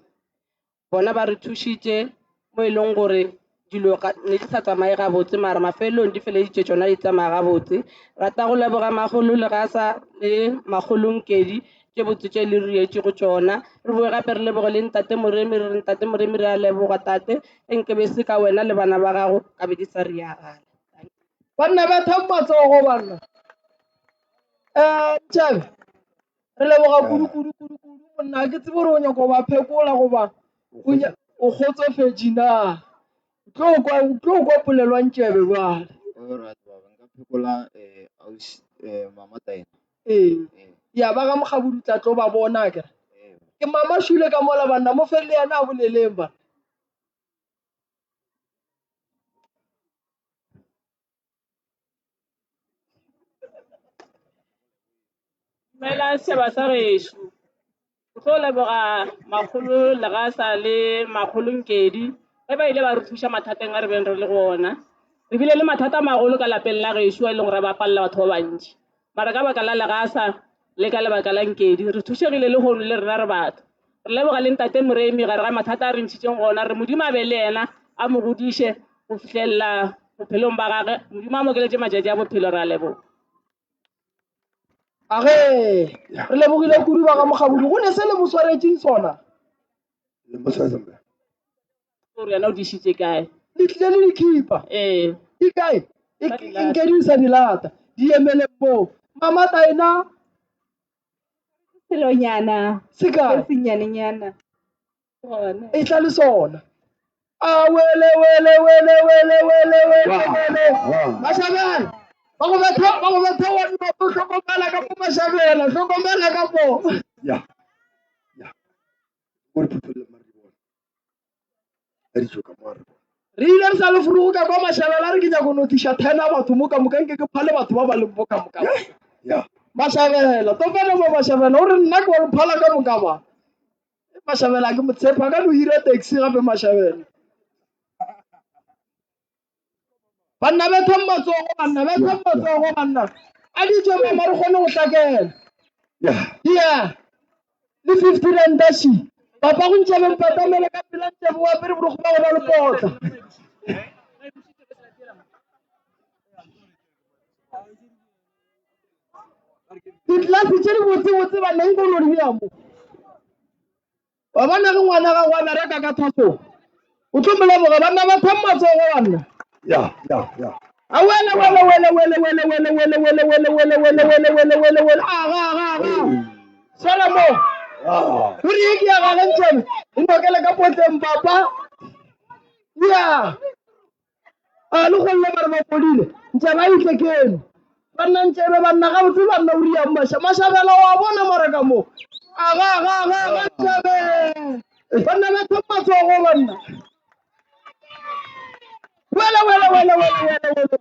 Bona ba re thušitše mo e leng gore dilo ne di sa tsamaye gabotse mara mafelelong di feleditše tšona di tsamaya gabotse. Rata go leboga makgolo Legasa le makgolo Nkedi tše botse tše le re go tšona. Re boe gape re leboge le ntate Moremi re re ntate Moremi re a leboga tate e nke be se ka wena le bana ba gago ka be di sa riagala. Banna bethang matsogo banna. Ntšhabe re leboga kudu kudu kudu kudu monna ga ke tsebe gore o nyaka go ba phekola goba o kgotsofetše na. O tlo kwa o tlo kwa polelo ya Ntšebe bjale. Alright baba nka phekola ausi mama Taina. Ee. Ya ba ga Mokgabudi o tla tlo ba bona akere. Ke mama Shule ka mola banna mo fe le yena a boleleng banna. Dumelang setšhaba sa gešo. Ke tlo leboga makgolo Legasa le makgolo Nkedi ge ba ile ba re thuša mathateng a re beng re le go ona. Re bile le mathata a magolo ka lapeng la gešo a e leng gore a bapalela batho ba bantši. Mara ka baka la Legasa le ka lebaka la Nkedi re thušegile lehono le rena re batho. Re leboga le ntate Moremi gare ga mathata a re ntšhitšeng gona re Modimo a be le yena a mo godiše go fihlelela bophelong ba gage. Modimo a mo okeletše matšatši a bophelo re a leboga. Age, re lebogile kudu ba ga Mokgabudi go ne se le mo swaretšeng sona. Le mo swaretšeng. Gore yena o dišitše kae? Le tlile le dikhipa. Ee. Di kae? Nke di sa di lata. Di emele moo. Mama Taina. Selonyana. Se kae? Se senyanenyana. Gona. E tla le sona. A wele wele wele wele wele wele wele. Mashabela. Ba go betha ba go betha wa nna o hlokomela ka mo mashabela hlokomela ka mo. Ya. Ya. O re phutholle mare di bona. A di tšo ka mo re bona. Re ile re sa le furugo ka kwa mashabela a re ke nyako no tliša thena batho mo ka moka nke ke phale batho ba ba leng mo ka moka. Ya. Mashabela topana mo mashabela o re nna ke wa le phala ka moka ba. Mashabela ke mo tshepa ka no hira taxi gape Mashabela. Banna bethang matsogo banna bethang matsogo banna. A di tšwe mama re kgone go hlakela. Yeah. Le 50 rand shi. Papa go ntšebe mpatamele ka pela ntšebe o apere borokgo ba go ba le potla. Ditlelase tše di botsebotse banna nko no di bea mo. Wa bona ge ngwana gago a bereka ka thasong o tlo mo leboga banna ba thang matsogo banna. Ya ya ya. A wele wele wele wele wele wele wele wele wele wele wele wele wele wele wele aga aga aga. Swela mo. O re ke ya gage ntšebe e nokele ka potleng papa. Ya. A le golle ba re ba fodile. Ntšebe a itle keno. Banna ntšebe banna gabotse banna o riang maša mašabela wa bona mara ka mo. Aga aga aga aga ntšebe. Banna ba thoma matsogo banna. Wele wele wele wele wele wele.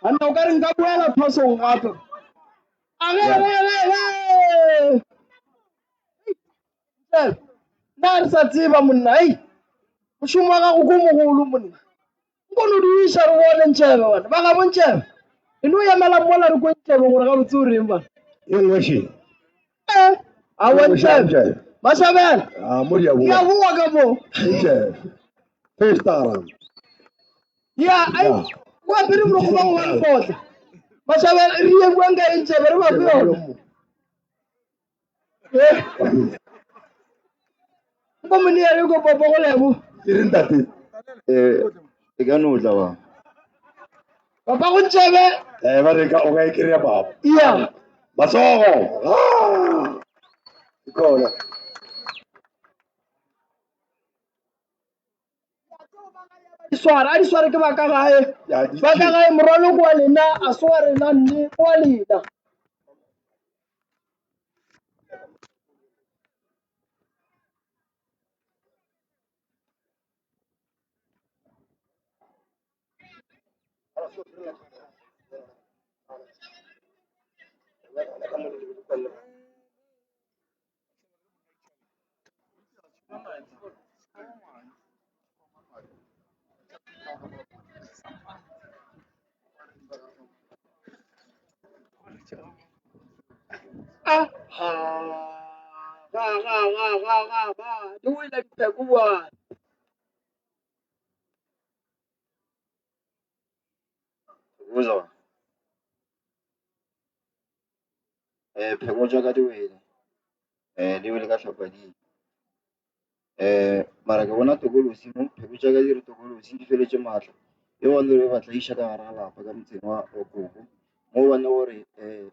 Anna o ka re nka boela phosong gape. A ge ge ge ge. Nna re sa tseba monna, ei. Mošomo wa gago ko mogolo monna. Nko no di iša re bone Ntšhebe bana. Ba gabo Ntšhebe. E no emela mola re kwe Ntšhebe gore gabotse o reng bana. E nngwe še. Eh, aowa Ntšhebe. Mashabela. Ah, mo di a Di a boa. boa ka mo. Ntšhebe. Festara. Ya, ai, o apere morokgo wa go wa lepotla. Mashabela re ye buang ka eng Ntšhebe re ba fe yona. Nko mone ya le ko papa go lebo. E re ntate. Eh, e ka no tla ba. Papa go Ntšhebe. Eh, ba re ka o ka e kry-a papa. Iya. Matsogo. Ah. Ke khona. Di swara, a di sware ke ba ka gae. Ba ka gae morwalo ke wa lena, a se wa rena nne, ke wa lena. A ha ga ga ga ga ga ga di wela dipheko bjale. Botsa. Eh, pheko tša ka di wele. Eh, di wele ka hlapading. Eh, mara ke bona tokolosi mo, pheko tša ka di re tokolosi di feletše maatla. E bone re ba tlaiša ka gare ga lapa ka motseng wa wa koko. Mo bone gore eh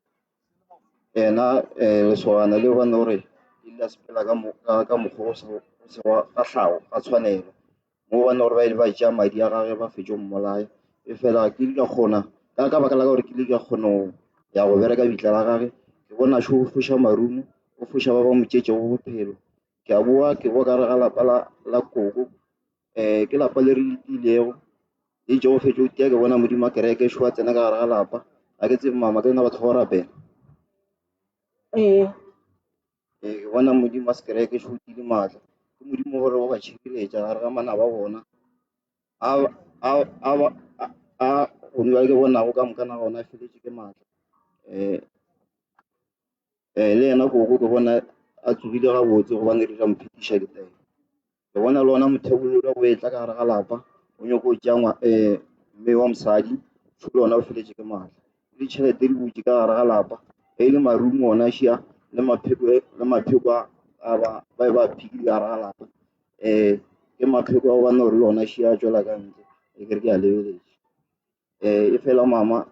yena eh lesogana le bone gore le ile la sepela ka mo ka ka mokgwa o se o se wa ga tlhago ga tshwanelo. Mo bone gore ba ile ba tšea madi a gagwe ba fetša go mmolaya. E fela ke ile ka kgona ka ka baka la gore ke ile ka kgona go ya go bereka bitla la gage. Ke bona šo o foša marumo, o foša ba ba mo tšetšego bophelo. Ke a boa ke boa ka gare ga lapa la la koko. Um ke lapa le re le tiilego, le itše go fetša go tia ke bona modimo wa kereke šo a tsena ka gare ga lapa. Ga ke tsebe mama ke lena batho ba go rapela. Ee. Ee, ke bona modimo wa sekereke šo o tiile maatla. Ke modimo gore o ba tšhireletša gare ga manaba a bona. A a a a a gone bjale ke bonago ka moka na gona a feletše ke maatla. Um le yena koko ke bona a tsogile gabotse gobane re ra mo phetiša ditaelo. Ke bona le ona mothebolo o etla ka gare ga lapa o nyako go tšea mme wa mosadi šo le ona o feletše ke maatla. Le ditšhelete di butše ka gare ga lapa e le marumo ona šia le mapheko le mapheko a ba ba ba phikile ka gare ga lapa. Um ke mapheko a gobane gore le ona šia a tšwela ka ntle e ke re ke a lebeletše. Um e fela mama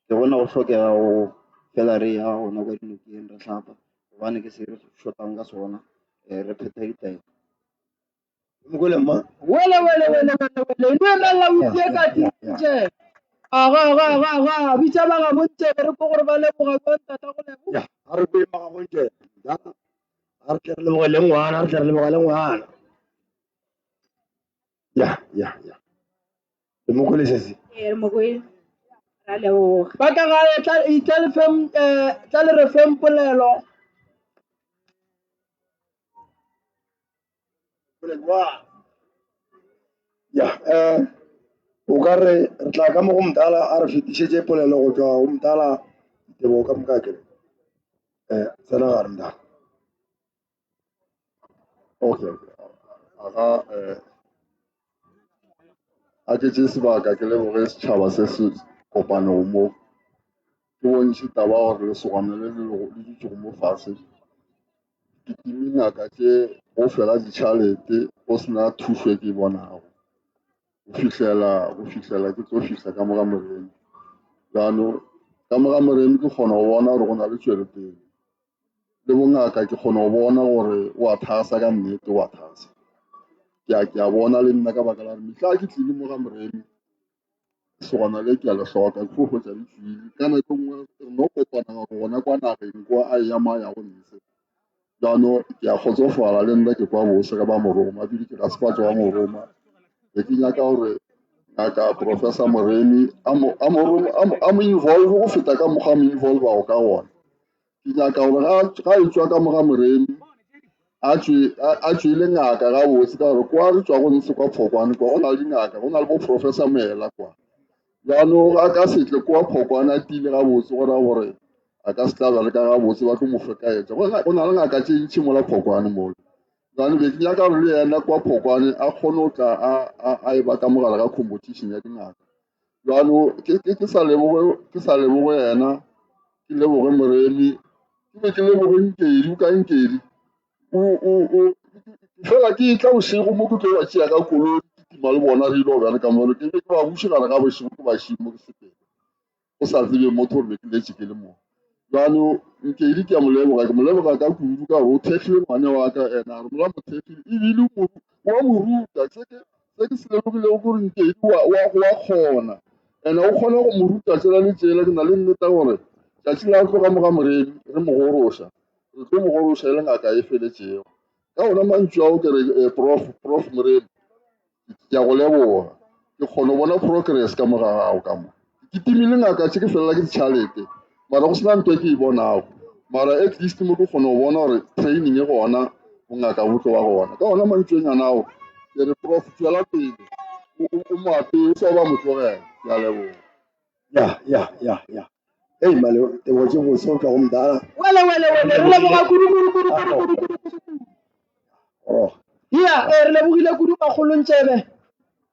ke bona go hlokega go fela re ya gona kwa dinokeng re hlapa gobane ke se re shotang ka sona um re phetha ditaelo. Mokwele mma. Wele wele wele wele wele no emela o tie ka tintše. Aga aga aga aga bitša ba gabo Ntšebe re kwe gore ba leboga jwang tata go lebo. Ya, a re kwe ba gabo Ntšebe. Ya, a re tle re leboge le ngwana, a re tle re leboge le ngwana. Ya, ya, ya. Le mo kwele sesi? Ee, re mo kwele. Ra leboga. Ba ka gae tla tla le feng eh tla le re feng polelo. Ya, eh o ka re re tla ka mo go mdala a re fetišetše polelo go tšwa go mdala ditebogo ka moka ke eh tsena gare mdala. Okay, okay. Aga eh a ke tše sebaka ke leboge setšhaba se se kopanego mo. Ke bontšhe taba gore lesogana le le le dutšego mo fase ke time ngaka tše go fela ditšhalete go sena thušo e ke e bonago go fihlela go fihlela ke tlo fihla ka mo ga Moremi. Jaanong ka mo ga Moremi ke kgona go bona gore go na le tšwelopele le bongaka ke kgona go bona gore o a thasa ka nnete o a thasa. Ke a ke a bona le nna ka baka la gore mehla ke tlile mo ga Moremi lesogana le ke a le hloka ke fo hwetša le tšwile ka nako e nngwe re no kopana gore gona kwa nageng kwa a eya mo a yago ntshe. Jaanong ke a kgotsofala le nna ke kwa bose ge ba mo roma ebile ke ga se ba tšwa ba mo roma. Be ke nyaka gore Ngaka Professor Moremi a mo, a mo, a mo, a mo involve go feta ka mokgwa a mo involvago ka gona. Ke nyaka gore ga, ga e tšwa ka mo ga Moremi a tšwe, a, a tšwe e le ngaka gabotse, ka gore kwa re tšwago ntshe kwa Phokwane kwa go na le dingaka, go na le bo Professor Moela kwa. Bjalo a ka se tle kwa Phokwane a tiile gabotse, go ra gore a ka se tla bereka gabotse, ba tlo mo fekaetša. Go na, go na le ngaka tše ntši mola Phokwane mola. Bjale be ke nyaka gore le yena kwa Phokwane a kgone go tla a, a, a e ba ka mogare ga competition ya dingaka. Bjalo ke, ke, ke sa leboge, ke sa leboge yena, ke leboge Moremi, ke be ke leboge Nkedi, o ka Nkedi. O, o, o, fela ke tla bošego mo ke tlo ba tšea ka koloi, ke tima le bona re ile go bereka mo, ke be ke ba buše gare ga bošego ke ba šie mo ke sepele. Go sa tsebe motho gore be ke letše ke le mo. Bjalo Nkedi ke a mo leboga, ke mo leboga ka kudu ka gore o thekgile ngwana wa ka, ene a re mola mo thekgile ebile o wa mo ruta. Se ke se ke se lemogilego ke gore Nkedi wa wa wa kgona, ene o kgona go mo ruta tsela le tsela. Ke na le nnete gore tšatši la tloga mo ga Moremi re mo goroša, re tlo mo goroša e le ngaka e feletšego. Ka ona mantšu ao ke re eh, Prof Prof Moremi Ke a go leboga. Ke kgona go bona progress ka mo ga gago ka mo. Ke kitimile ngaka tše ke felela ke ditšhalete mara go sena ntho e ke e bonago. Mara at least mo ke kgona go bona gore training e gona, bongaka bo tlo ba gona. Ka ona mantšonyana ao ke re prof tšwela pele o mo apee o sa ba mo tlogela. Ke a leboga. Ya, ya, ya, ya. Ei, male, tebogo tše bose go tšwa go mdala. Wele, wele, wele, re leboga kudu, kudu, kudu, kudu, kudu, kudu, kudu, kudu. Goroga. Ya, eh, re lebogile kudu makgolo Ntšebe.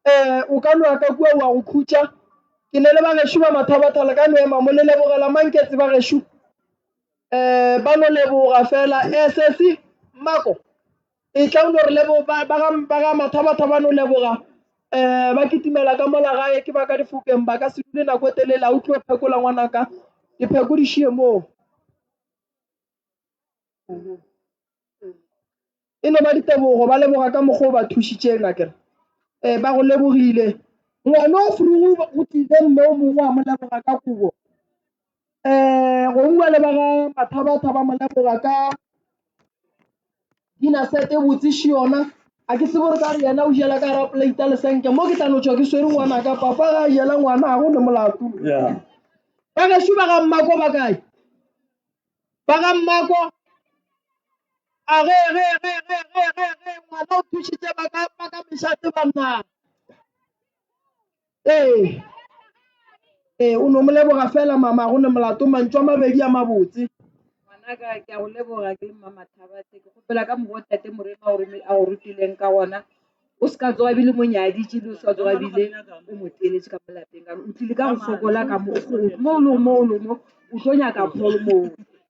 Eh, o ka no ya ka kua wa go khutša. Ke ne le bagešo ba Mathabatha le ka no ema mo le lebogela Manketse bagešo. Eh, ba no leboga fela. Eh, sesi, Mmako, e tla o no re lebo ba ba ga ba ga Mathabatha ba no leboga. Eh, ba kitimela ka mola gae ke ba ka difokeng ba ka se dule nako e telele a o tlo phekola ngwanaka. Dipheko di šie moo. E no ba ditebogo, ba leboga ka mokgwa o ba thušitšeng akere. Eh, ba go lebogile. Ngwana o frugu go tlile mme o mongwe a mo leboga ka kobo. Eh, gongwe le ba ga Mathabatha ba mo leboga ka dina set e botse še yona. A ke tsebe gore ka re yena o jela ka gara plate ya lesenke mo ke tla no tšwa ke swere ngwanaka papa ga a jela ngwana ga go ne molato. Yeah. Ba gešo ba ga Mmako ba kae? Ba ga Mmako a ge ge ge ge ge ge ge ngwana o thušitše ba ka ba ka mešate banna. Ee. Ee, o no mo leboga fela mama go ne molato mantšu a mabedi a mabotse. Ngwanaka ke a go leboga ke le mma Mathabathe ke kgopela ka mokgwa o tate Moremi a go rome- a go rutileng ka gona o se ka tsoga bile mo nyaditše le o se ka tsoga bile o mo teeletše ka mo lapeng ka gore o tlile ka go fokola ka mo mo o lego mo o lego mo o tlo nyaka pholo moo.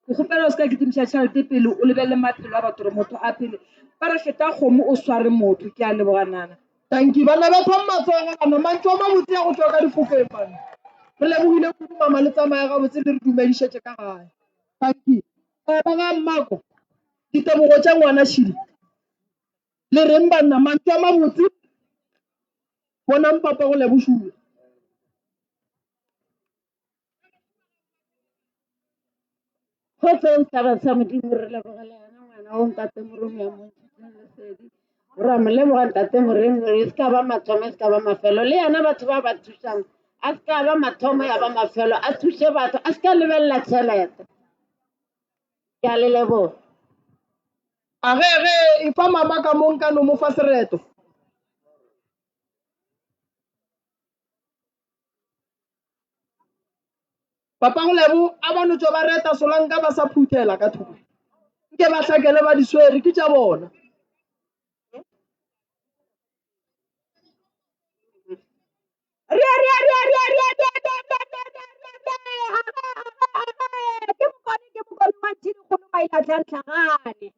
Ke kgopela o se ka kitimiša tšhelete pele o lebelele maphelo a batho gore motho a phele ba re feta kgomo o sware motho ke a leboga nana. Tanki bana ba thong matsogo bana mantšu a mabotse ya go tšwa ka difokeng bana. Re lebogile kudu mama le tsamaya gabotse le re dumedišetše ka gae. Tanki. Eh, ba ga Mmako ditebogo tša ngwana Shidi. Le reng banna mantšu a mabotse bonang papa go lebošula. Kgotsong setšhaba sa Modimo re lebogela yena ngwana o ntate Moremi a montšhitseng lesedi. Re a mo leboga ntate Moremi gore e se ka ba mathomo e se ka ba mafelo le yena batho ba ba thušang a se ka ba mathomo ya ba mafelo a thuše batho a se ka lebelela tšhelete. Ke a le leboga. A ge ge e fa mama ka mo nka no mo fa sereto. Papa go Lebo a ba no tšwa ba reta solanka ba sa phuthela ka thoko. Nke ba hlakele ba di swere ke tša bona. Ria ria ria ria ria ria ria ria ria ria ria ria aga aga aga ke mokone ke mokone wa ntšhidi kgolo maila tlhantlhagane.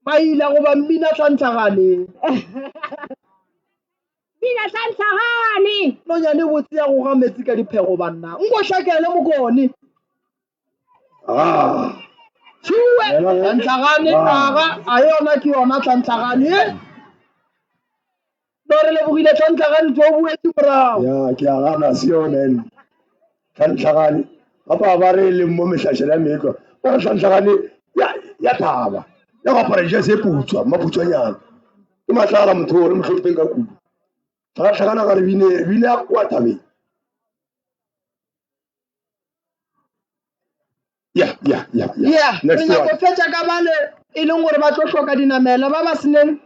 Maila goba mmina tlhantlhagane. Mmina tlhantlhagane. Nonyane botse ya go ga metsi ka diphego banna. Nko hlakele mokone. Ah. Tšhuwe tlhantlhagane aga a yona ke yona tlhantlhagane e. No re lebogile tlhantlhagane tso boetse morago. Ya ke a gana se yone ene. Tlhantlhagane ba ba re leng mo mehlašana ya meetlwa ba re tlhantlhagane ya ya thaba ya go apara dijase e putswa maputswanyana ke matlala motho o re mo hlompheng ka kudu. Tlhakatlhakana ga re bine, re bine ya kwa thabeng. Yeah, yeah, yeah, yeah. Yeah, re Next nyako one. fetša ka bale e leng gore ba tlo hloka dinamela ba ba seneng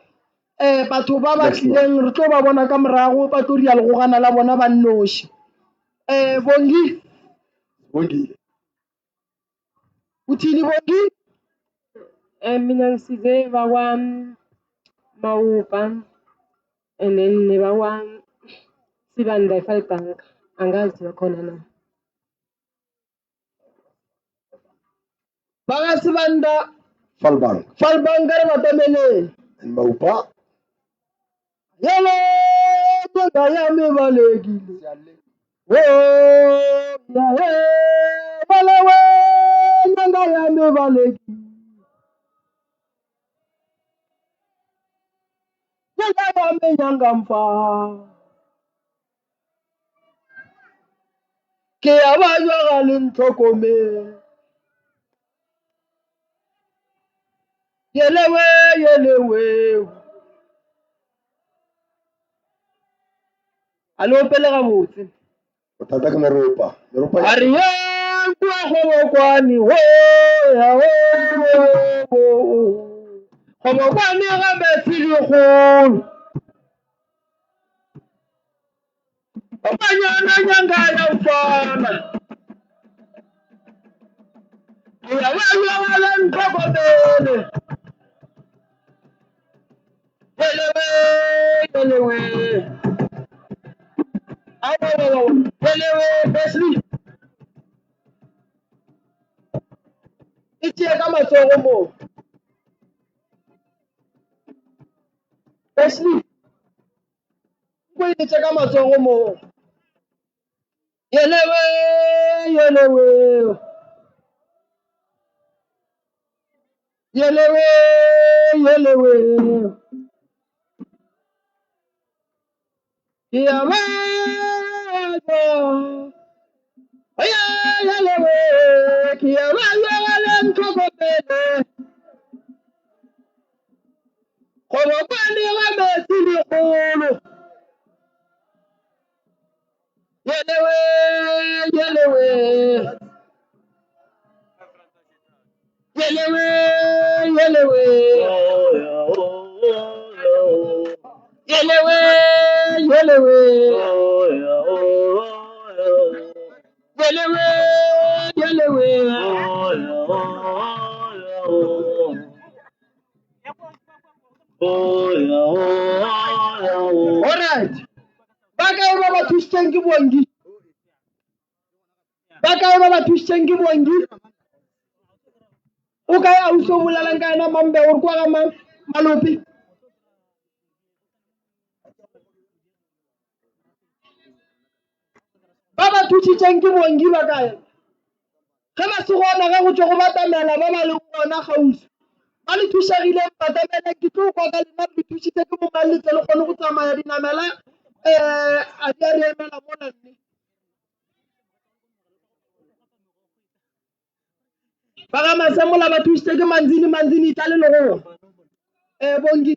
um batho ba ba Next one. tlileng re tlo ba bona ka morago ba tlo dia legogana la bona ba nnoši. Um Bongi, Bongile. uthini Bongi? Mina ngisize bakwa Mawupa and then nebakwa Sibanda eFalbank. Angazi bakhona na. Ba ga Sibanda Falbank. Falbank re batameleng. And Maupa. Yele nyanga ya me balekile. Oh, ya he, balewe nyanga ya me balekile. Nyanga ya me nyanga mfa. Ke a ba jwa ga le ntlhokomele. Yelewe, yelewe. A le opele gabotse. Bothata ke meropa. Meropa A re yang kua Kgobokwane, ho ya ho ho. Kgobokwane ga metsi dikgolo. Banyana nyanga ya mfana. Ke ya ba jwa le ntlhokomele. Yelewe, yelewe. Awa, awa, awa. Yelewe, Wesley. E tšee ka matsogo mo. Wesley. Nko e tšee ka matsogo mo. Yelewe, yelewe. Yelewe, yelewe. Ke a bajwa. Yelewe, ke a bajwa ga le ntlhokomele. Kgobokwane ga metsi dikgolo. Yelewe, yelewe. Yelewe, yelewe. Yelewe, yelewe. Yelewe, yelewe. All right. Ba kae ba ba thušitšeng ke Bongi? Ba kae ba ba thušitšeng ke Bongi? O kae ausi o bolelang ka yena Mambe o re kwa ga mang? Malope. Ba ba thušitšeng ke Bongi ba kae? Ge ba se gona ge go tšwa go batamela ba ba leng gona kgauswi. Ba le thušegileng batameleng ke tlo kwa ka lena re le thušitše ke bomang le tle le kgone go tsamaya dinamela um a di a re emela mola nne. Ba ga Masemola ba thušitše ke Manzini Manzini tla le legoa. Um Bongi.